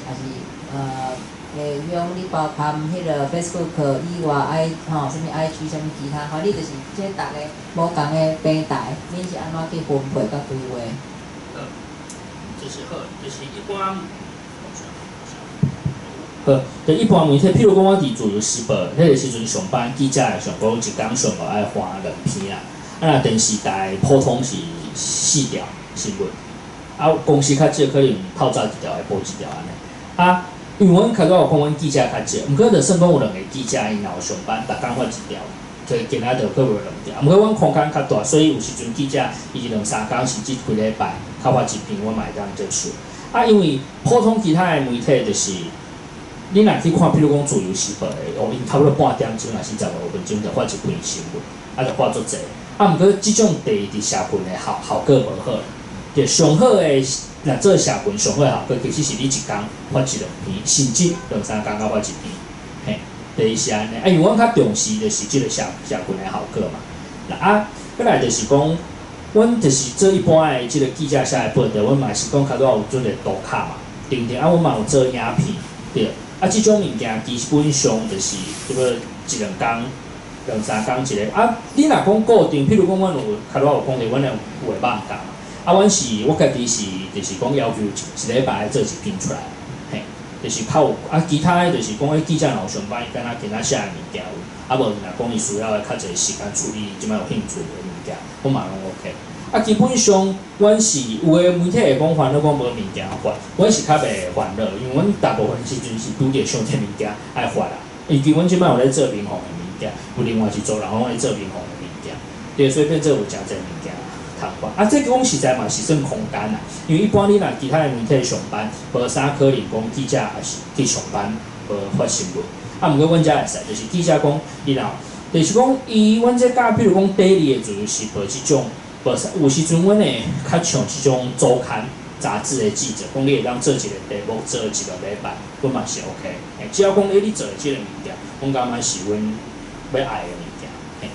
是用你包含彼个 Facebook 以外，愛吼啥物 IG 啥物其他，吼，你就是這逐个無仝的平台，恁是按怎去分配佮規劃？就是好，就是一般。好，就一般媒體，譬如講，我佇自由時報彼个時陣上班，記者會上講一工上無愛發兩篇啦。啊，若電視台普通是四條新聞，啊，公司較少，可能透早一條，下晡一條按呢。啊，因為阮較早有講，阮記者較少，毋過就算講有兩个記者，𪜶若有上班，逐工發一條，就今仔就閣無兩條。毋過阮空間較大，所以有時陣記者伊兩三工甚至規禮拜較發一篇，我嘛會當接受。啊，因為普通其他的媒體就是，你若去看，譬如講《自由時報》的，哦，𪜶差不多半點鐘，抑是15分鐘就發一篇新聞，啊，就發足濟。啊，毋過這種第一佇社群的效果無好。對，上好的若做社群上好的效果，其實是你一工發一兩篇，甚至兩三工才發一篇。嘿，第一是按呢，啊，因為阮較重視就是這个社群的效果嘛。那啊，閣來就是講，阮就是做一般的這个記者寫的報道，阮嘛是講較早有做個圖卡嘛，等等，啊，阮嘛有做影片，對。啊，這種物件基本上就是這個一兩工、兩三工一个。啊，你若講固定，譬如講，阮有較早有講著，阮有有的網站嘛。啊，阮是我家己是就是講要求一禮拜做一篇出來，嘿，就是較有啊，其他的就是講，記者若有上班，伊敢若今仔寫的物件有，啊無若講伊需要的較濟時間處理，這擺有興趣的物件，我嘛攏 OK。啊，基本上，阮是有的媒體會講煩惱，講無物件發，阮是較袂煩惱，因為阮大部分時陣是拄著傷濟物件愛發啦。尤其阮這擺有咧做民防的物件，有另外一組人攏咧做民防的物件，對，所以變做有誠濟物件通發。啊，這講實在嘛是算空間啦，因為一般你若其他的媒體上班，無啥可能講記者也是去上班無發新聞。啊，毋過阮遮會使，就是記者講伊若，就是講伊阮這佮比如講 daily 的自由時報這種。無，有時陣阮會較像這種週刊、雜誌的記者，講你會當做一個題目，做一個禮拜，阮嘛是 OK。只要講你做的這個物件，阮感覺是阮欲愛的物件。嘿，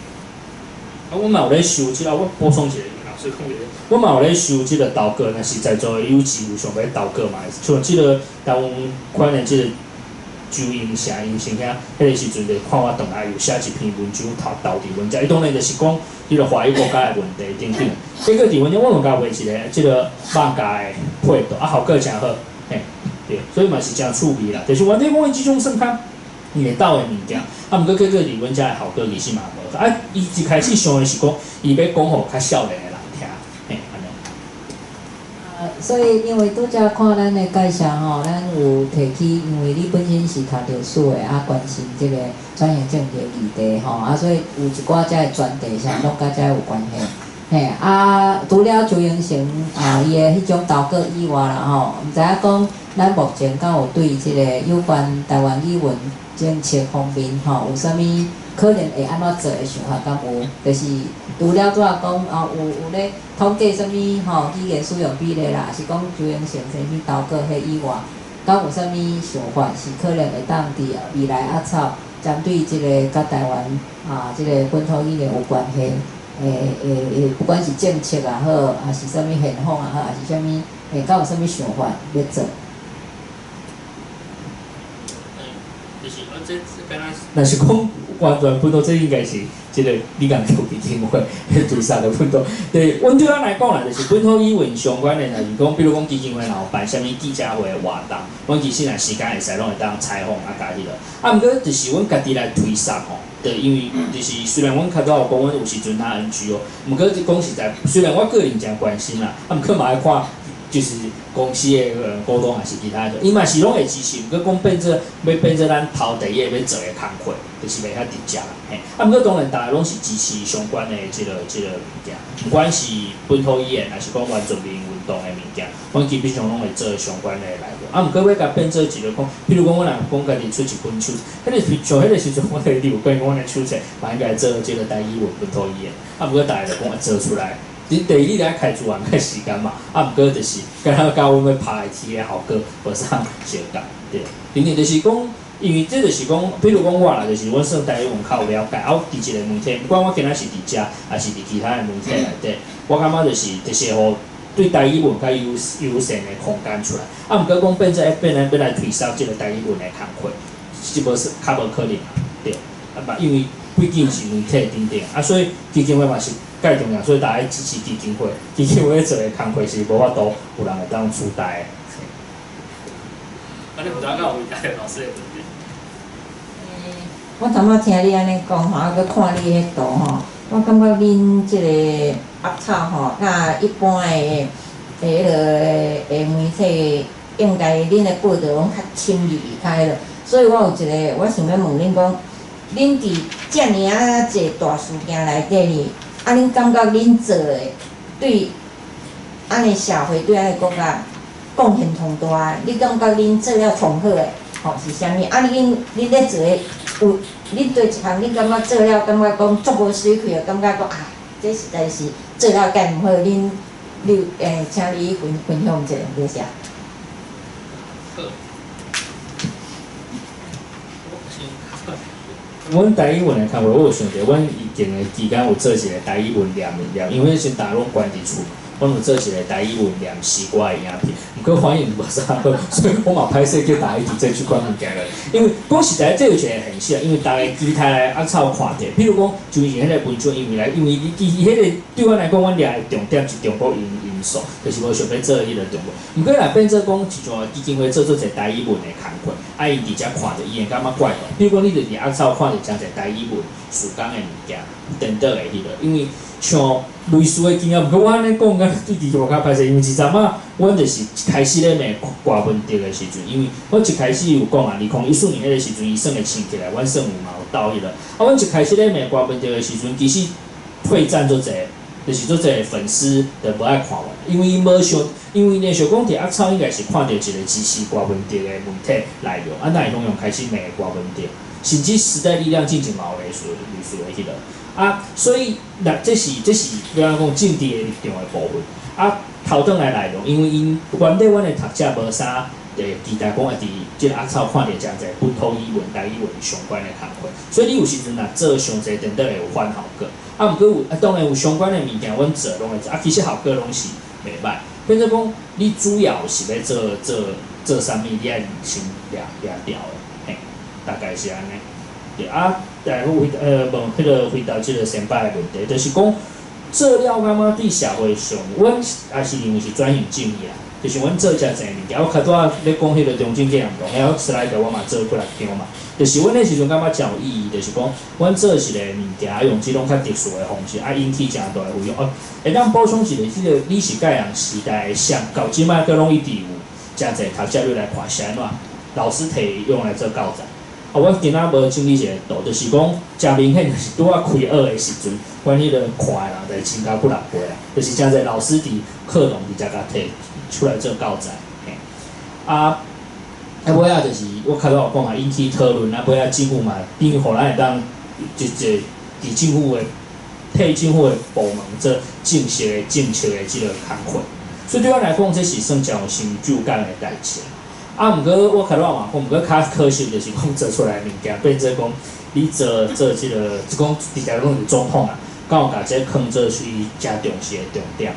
啊，阮嘛有咧收這个，我補充一下，老師講一下，阮嘛有咧收這個投稿，若是在座的有志有想欲投稿嘛，像這个台灣款的這个周英社英先生，彼个時陣就看我轉來有寫一篇文章投佇阮遮，伊當然就是講彼个華語國家的問題等等。結果佇阮遮，我有共畫一個這个網架的配圖，啊，效果誠好，嘿，對，所以嘛是誠趣味啦。就是原來講伊這種算較硬鬥的物件，啊，毋過結果佇阮遮的效果其實嘛無。啊，伊一開始想的是講，伊欲講予較少年的人聽，嘿，按呢。所以，因為拄才看咱的介紹吼，咱有提起，因為你本身是讀歷史的，啊，關心這个轉型正義的議題吼，啊，所以有一寡遮的專題啥攏佮遮有關係。嘿，啊，除了周英成啊，伊的彼種投稿以外啦吼，毋知影講咱目前敢有對這个有關台灣語文政策方面吼，有啥物可能會按怎做的想法敢有？就是除了拄仔講啊，有咧統計啥物吼語言使用比例啦，抑是講周英成先生投稿彼以外，敢有啥物想法是可能會當佇未來鴨草針對這个佮台灣啊，這个本土語言有關係，會，不管是政策也好，抑是啥物現況也好，抑是啥物，會敢有啥物想法欲做？就是阮這敢若，若是講完全本土，這應該是這个你共做基金會自殺的本土。對，阮對咱來講啦，就是本土語文相關的，若是講，比如講基金會若有辦啥物記者會的活動，阮其實若時間會使，攏會當採訪啊，共彼落。啊，毋過就是阮家己來推捒吼，對，因為就是雖然阮較早有講，阮有時陣若 NGO，毋過講實在，雖然我個人誠關心啦，啊，毋過嘛愛看就是公司的股東，抑是其他的，伊嘛是攏會支持。毋過講變做欲變做咱頭第一個欲做的工課，就是袂遐直接啦。嘿，啊，毋過當然，逐家攏是支持相關的這個物件，毋管是本土語言，抑是講原住民運動的物件，阮基本上攏會做相關的內容。啊，毋過欲共變做一個講，比如講，阮若講家己出一本手冊，彼個像彼個時陣，我佇你有講，阮的手冊嘛應該做這個台語文本土語言。啊，毋過逐家就講啊做出來。你第一，你著愛開資源佮時間嘛，啊，毋過就是，敢若佮阮欲拍的鐵的效果無啥相仝，對。第二就是講，因為這就是講，比如講我啦，就是阮算台語文較有了解，啊，我佇一個媒體，毋管我今仔是佇遮，抑是佇其他的媒體內底，我感覺就是予對台語文較友友善的空間出來。啊，毋過講變做變來欲來推銷這個台語文的工課，是無是較無可能啊，對。啊嘛，因為畢竟是媒體等等，啊，所以基金會嘛是蓋重要，所以大家支持基金會。基金會做的工課是無法度有人會當取代的。啊，你有知影敢有回答老師的問題？我頭仔聽你按呢講吼，啊，閣看你彼圖吼，我感覺恁這個鴨草吼，佮一般的的彼个的媒體，應該恁的報道攏較深入較彼落，所以我有一個，我想欲問恁講，恁佇遮爾仔濟大事件內底呢，啊，恁感覺恁做的對按呢社會對按呢國家貢獻上大？你感覺恁做了上好的，吼是啥物？啊，恁咧做的有，恁對一項恁感覺做了感覺講足無水氣的，感覺講啊，這實在是做了蓋毋好，恁你請你分分享一下，多謝。好。阮台語文的工課，我有想著，阮疫情的期間有做一個台語文念念，因為彼時陣逐家攏關佇厝，阮有做一個台語文念詩歌的影片，毋過反應無啥好，所以我嘛歹勢叫逐家去做這款物件咧。因為講實在，這有一個現實，因為逐家期待來鴨草看著，比如講，就是彼個文章，因為來，因為伊伊彼個對阮來講，阮掠的重點是中國因素，就是無想欲做彼個中國。毋過若變做講，一像基金會做做一個台語文的工課，啊，𪜶佇遮看著，伊會感覺怪怪。比如講，你著佇鴨草看著誠濟台語文事工的物件，顛倒的彼個，因為像類似的經驗，毋過我按呢講，敢對佇我較歹勢，因為一陣仔，阮就是一開始咧罵郭文德的時陣，因為我一開始有講啊，2014年彼個時陣，伊算會穿起來，阮算有嘛有鬥彼個。啊，阮一開始咧罵郭文德的時陣，其實退戰足濟，就是足濟粉絲就無愛看阮，因為伊無想，因為呢想講佇鴨草應該是看著一個支持郭文德的媒體內容，啊，哪會攏用開始罵郭文德，甚至時代力量進前嘛有類似的彼個。啊，所以若這是欲按怎講政治的立場的部分。啊，頭轉來內容，因為𪜶原底阮的讀者無啥會期待講會佇這個鴨草看著誠濟本土語文、台語文相關的工課，所以你有時陣若做傷濟，顛倒會有反效果。啊，毋過有啊，當然有相關的物件，阮做攏會做。啊，其實效果攏是袂歹。變做講，你主要是欲做做做啥物，你愛先掠掠牢的，嘿，大概是按呢。對啊，來回問彼個回答這個先輩的問題，就是講做了感覺對社會上，阮也是認為是轉型正義啦。就是阮做誠濟物件，我較拄仔咧講彼個中正紀念堂，遐 slide 我嘛做幾若張嘛。就是阮彼時陣感覺誠有意義，就是講阮做一個物件，用這種較特殊的方式，啊引起誠大的回響。哦，會當補充一個，這個李氏蓋陽時代的相，到這擺閣攏一直有誠濟讀者入來看，是按怎？老師提用來做教材。啊，我今仔無整理一個圖，就是講誠明顯，就是拄仔開學的時陣，阮彼個看的人就增加幾若倍啊。就是誠濟老師佇課堂佇遮共提出來做教材。嘿，啊，啊尾仔就是我較早有講啊，引起討論啊，尾仔政府嘛，等於予咱會當一個佇政府的替政府的部門做正式的政策的這個工課。所以對阮來講，這是算誠有成就感的代誌。啊，毋過我較早嘛講，毋過較可惜就是講做出來的物件，變做講你做做這個，就講直接講是總統啊，敢有共這囥做是伊誠重視的重點，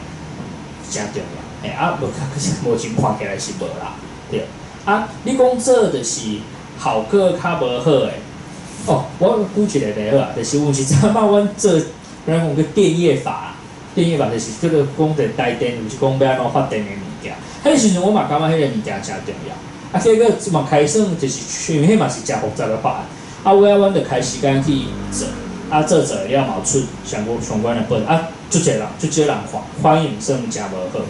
誠重要。嘿，啊，無可是目前看起來是無啦，對。啊，你講做就是效果較無好的，哦，我舉一個例好啊，就是有一陣仔阮做，咱講叫電業法，電業法就是叫做講者台電，就是講欲按怎發電的物件。彼個時陣我嘛感覺彼個物件誠重要。啊，結果嘛開算就是，因為彼嘛是誠複雜的法案。啊，尾仔阮就開時間去做，啊做做了嘛有出相關的報，啊，足濟人足少人看，反應算誠無好。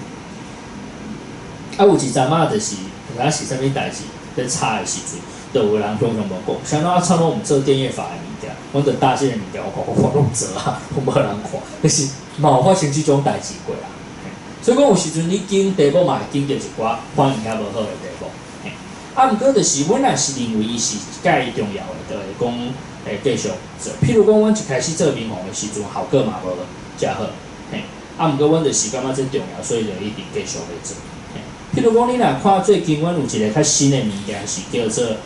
啊，有一陣仔就是毋知是啥物代誌，咧查的時陣，就有人常常無講，啥物啊草攏毋做電業法的物件，阮就搭這个物件，我看我攏做啊，無人看，就是嘛有發生這種代誌過啊。所以講有時陣你揀題目嘛會揀著一寡反應較無好的題目。啊，毋過就是阮若是認為伊是介重要的，就會講會繼續做。譬如講，阮一開始做民防的時陣，效果嘛無誠好，嘿。啊，毋過阮就是感覺這重要，所以就一直繼續咧做。譬如講，你若看最近阮有一個較新的物件，是叫做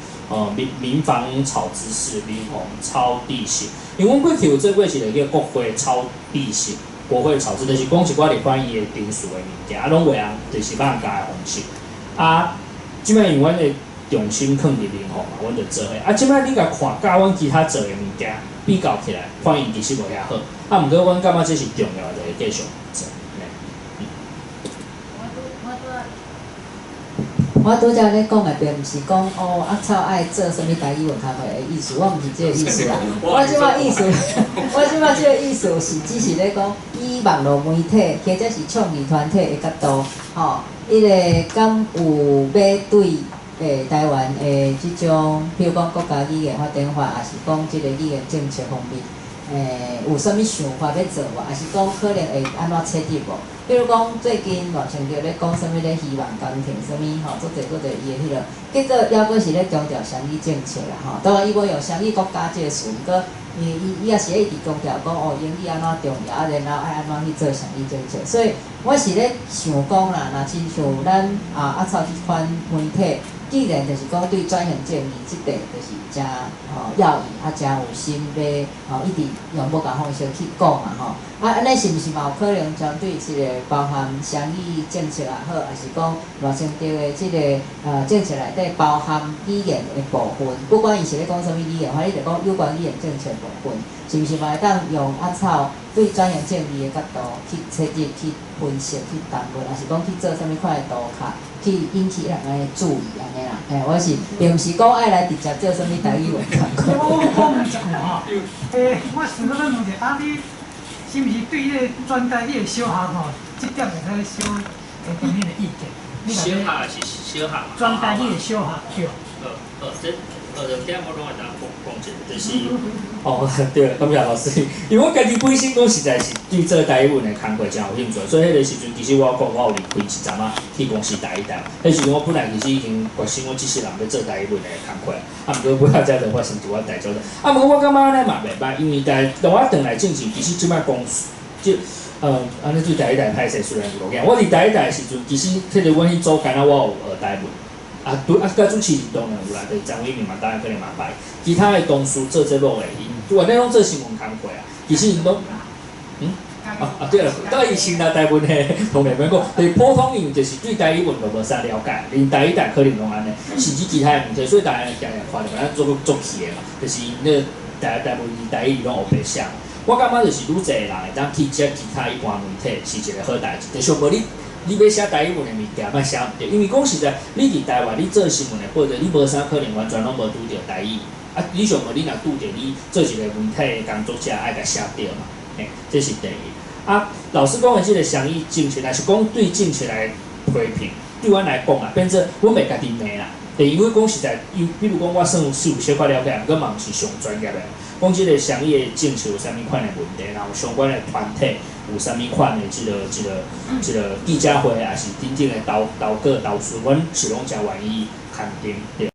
民防炒知識、民防炒知識。因為阮過去有做過一個叫國會炒知識、國會炒知，就是講一寡立法院的程序的物件，啊，攏話人就是放假的方式。啊，這擺因為阮的重心囥佇民防嘛，阮就做彼。啊，這擺你共看，佮阮其他做的物件比較起來，反應其實無遐好。啊，毋過阮感覺這是重要的，就會繼續做。我拄才咧講的並毋是講哦，阿草愛做啥物台語文學的意思，我毋是這個意思啦。我這擺意思，我這擺這個意思是只是咧講以網絡媒體或者是創意團體的角度，吼，伊個敢有欲對台灣的這種，比如講國家語言發展法，抑是講這個語言政策方面，有啥物想法欲做無？抑是講可能會按怎切入無？比如講，最近賴清德咧講啥物咧希望工程，啥物吼，足濟足濟伊的彼個，結果抑閣是咧強調雙語政策啦吼。當然伊無用雙語國家這個詞，毋過伊伊伊也是一直強調講哦，英語按怎重要，啊，然後愛按怎去做雙語政策。所以我是咧想講啦，若親像咱啊阿草這款媒體，既然就是講對轉型正義這塊就是誠吼要義，啊誠有心欲吼一直用無仝方式去講啊吼。啊，按呢是毋是嘛有可能針對這個包含雙語政策也好，抑是講賴清德的這個政策內底包含語言的部分，不管伊是咧講啥物語言，反正就講有關語言政策部分，是毋是嘛會當用阿草對轉型正義的角度去切入、去分析、去談論，抑是講去做啥物款的圖卡，去引起人的注意按呢啦？嘿，我是並毋是講愛來直接做啥物台語文工課。我講問一句吼，我想欲問者，啊你是毋是對彼個轉台語的小學吼，這點會使小提供恁的意見？小學是小學。轉台語的小學對。好，這兩點我攏會當講講一下，就是哦，對，感謝老師，因為我家己本身講實在是對做台語文的工課誠有興趣，所以彼個時陣其實我講我有離開一陣仔去公視台語台，彼時陣我本來其實已經決心，我這世人欲做台語文的工課，啊，毋過尾仔才就發生一寡代誌。啊，毋過我感覺按呢嘛袂䆀，因為在當我轉來進前，其實這擺公司，這按呢對台語台歹勢，雖然有路徑，我佇台語台的時陣，其實彼個阮彼組敢若我有學台文。啊，對啊，佮主持人當然有啦，就是張偉明嘛，當然可能嘛歹。其他的同事做節目的，𪜶原來攏做新聞工課啊，其實𪜶攏，啊啊對啦，到伊先來台文的，當然免講，就是普通𪜶就是對台語文就無啥了解，連台語台可能攏按呢，甚至其他的問題，所以大家定定看著敢若足足氣的嘛，就是𪜶那台台文台語攏烏白寫。我感覺就是愈濟人會當去接其他一般媒體，是一個好代誌。就是無你。你欲寫台語文的物件，莫寫毋著，因為講實在，你佇台灣你做新聞的報道，你無啥可能完全攏無拄著台語。啊，你上無你若拄著，你做一個媒體的工作者，愛共寫著嘛，嘿，這是第一。啊，老師講的這個雙語政策，若是講對政策來批評，對阮來講啊，變做阮袂家己罵啦。第二，阮講實在，比如講，我算是有小可了解，毋過嘛毋是上專業的。講這個雙語的政策有啥物款的問題，然後相關的團體有啥物款的這個記者會，抑是等等的投投稿投訴，阮是攏誠願意勘定對。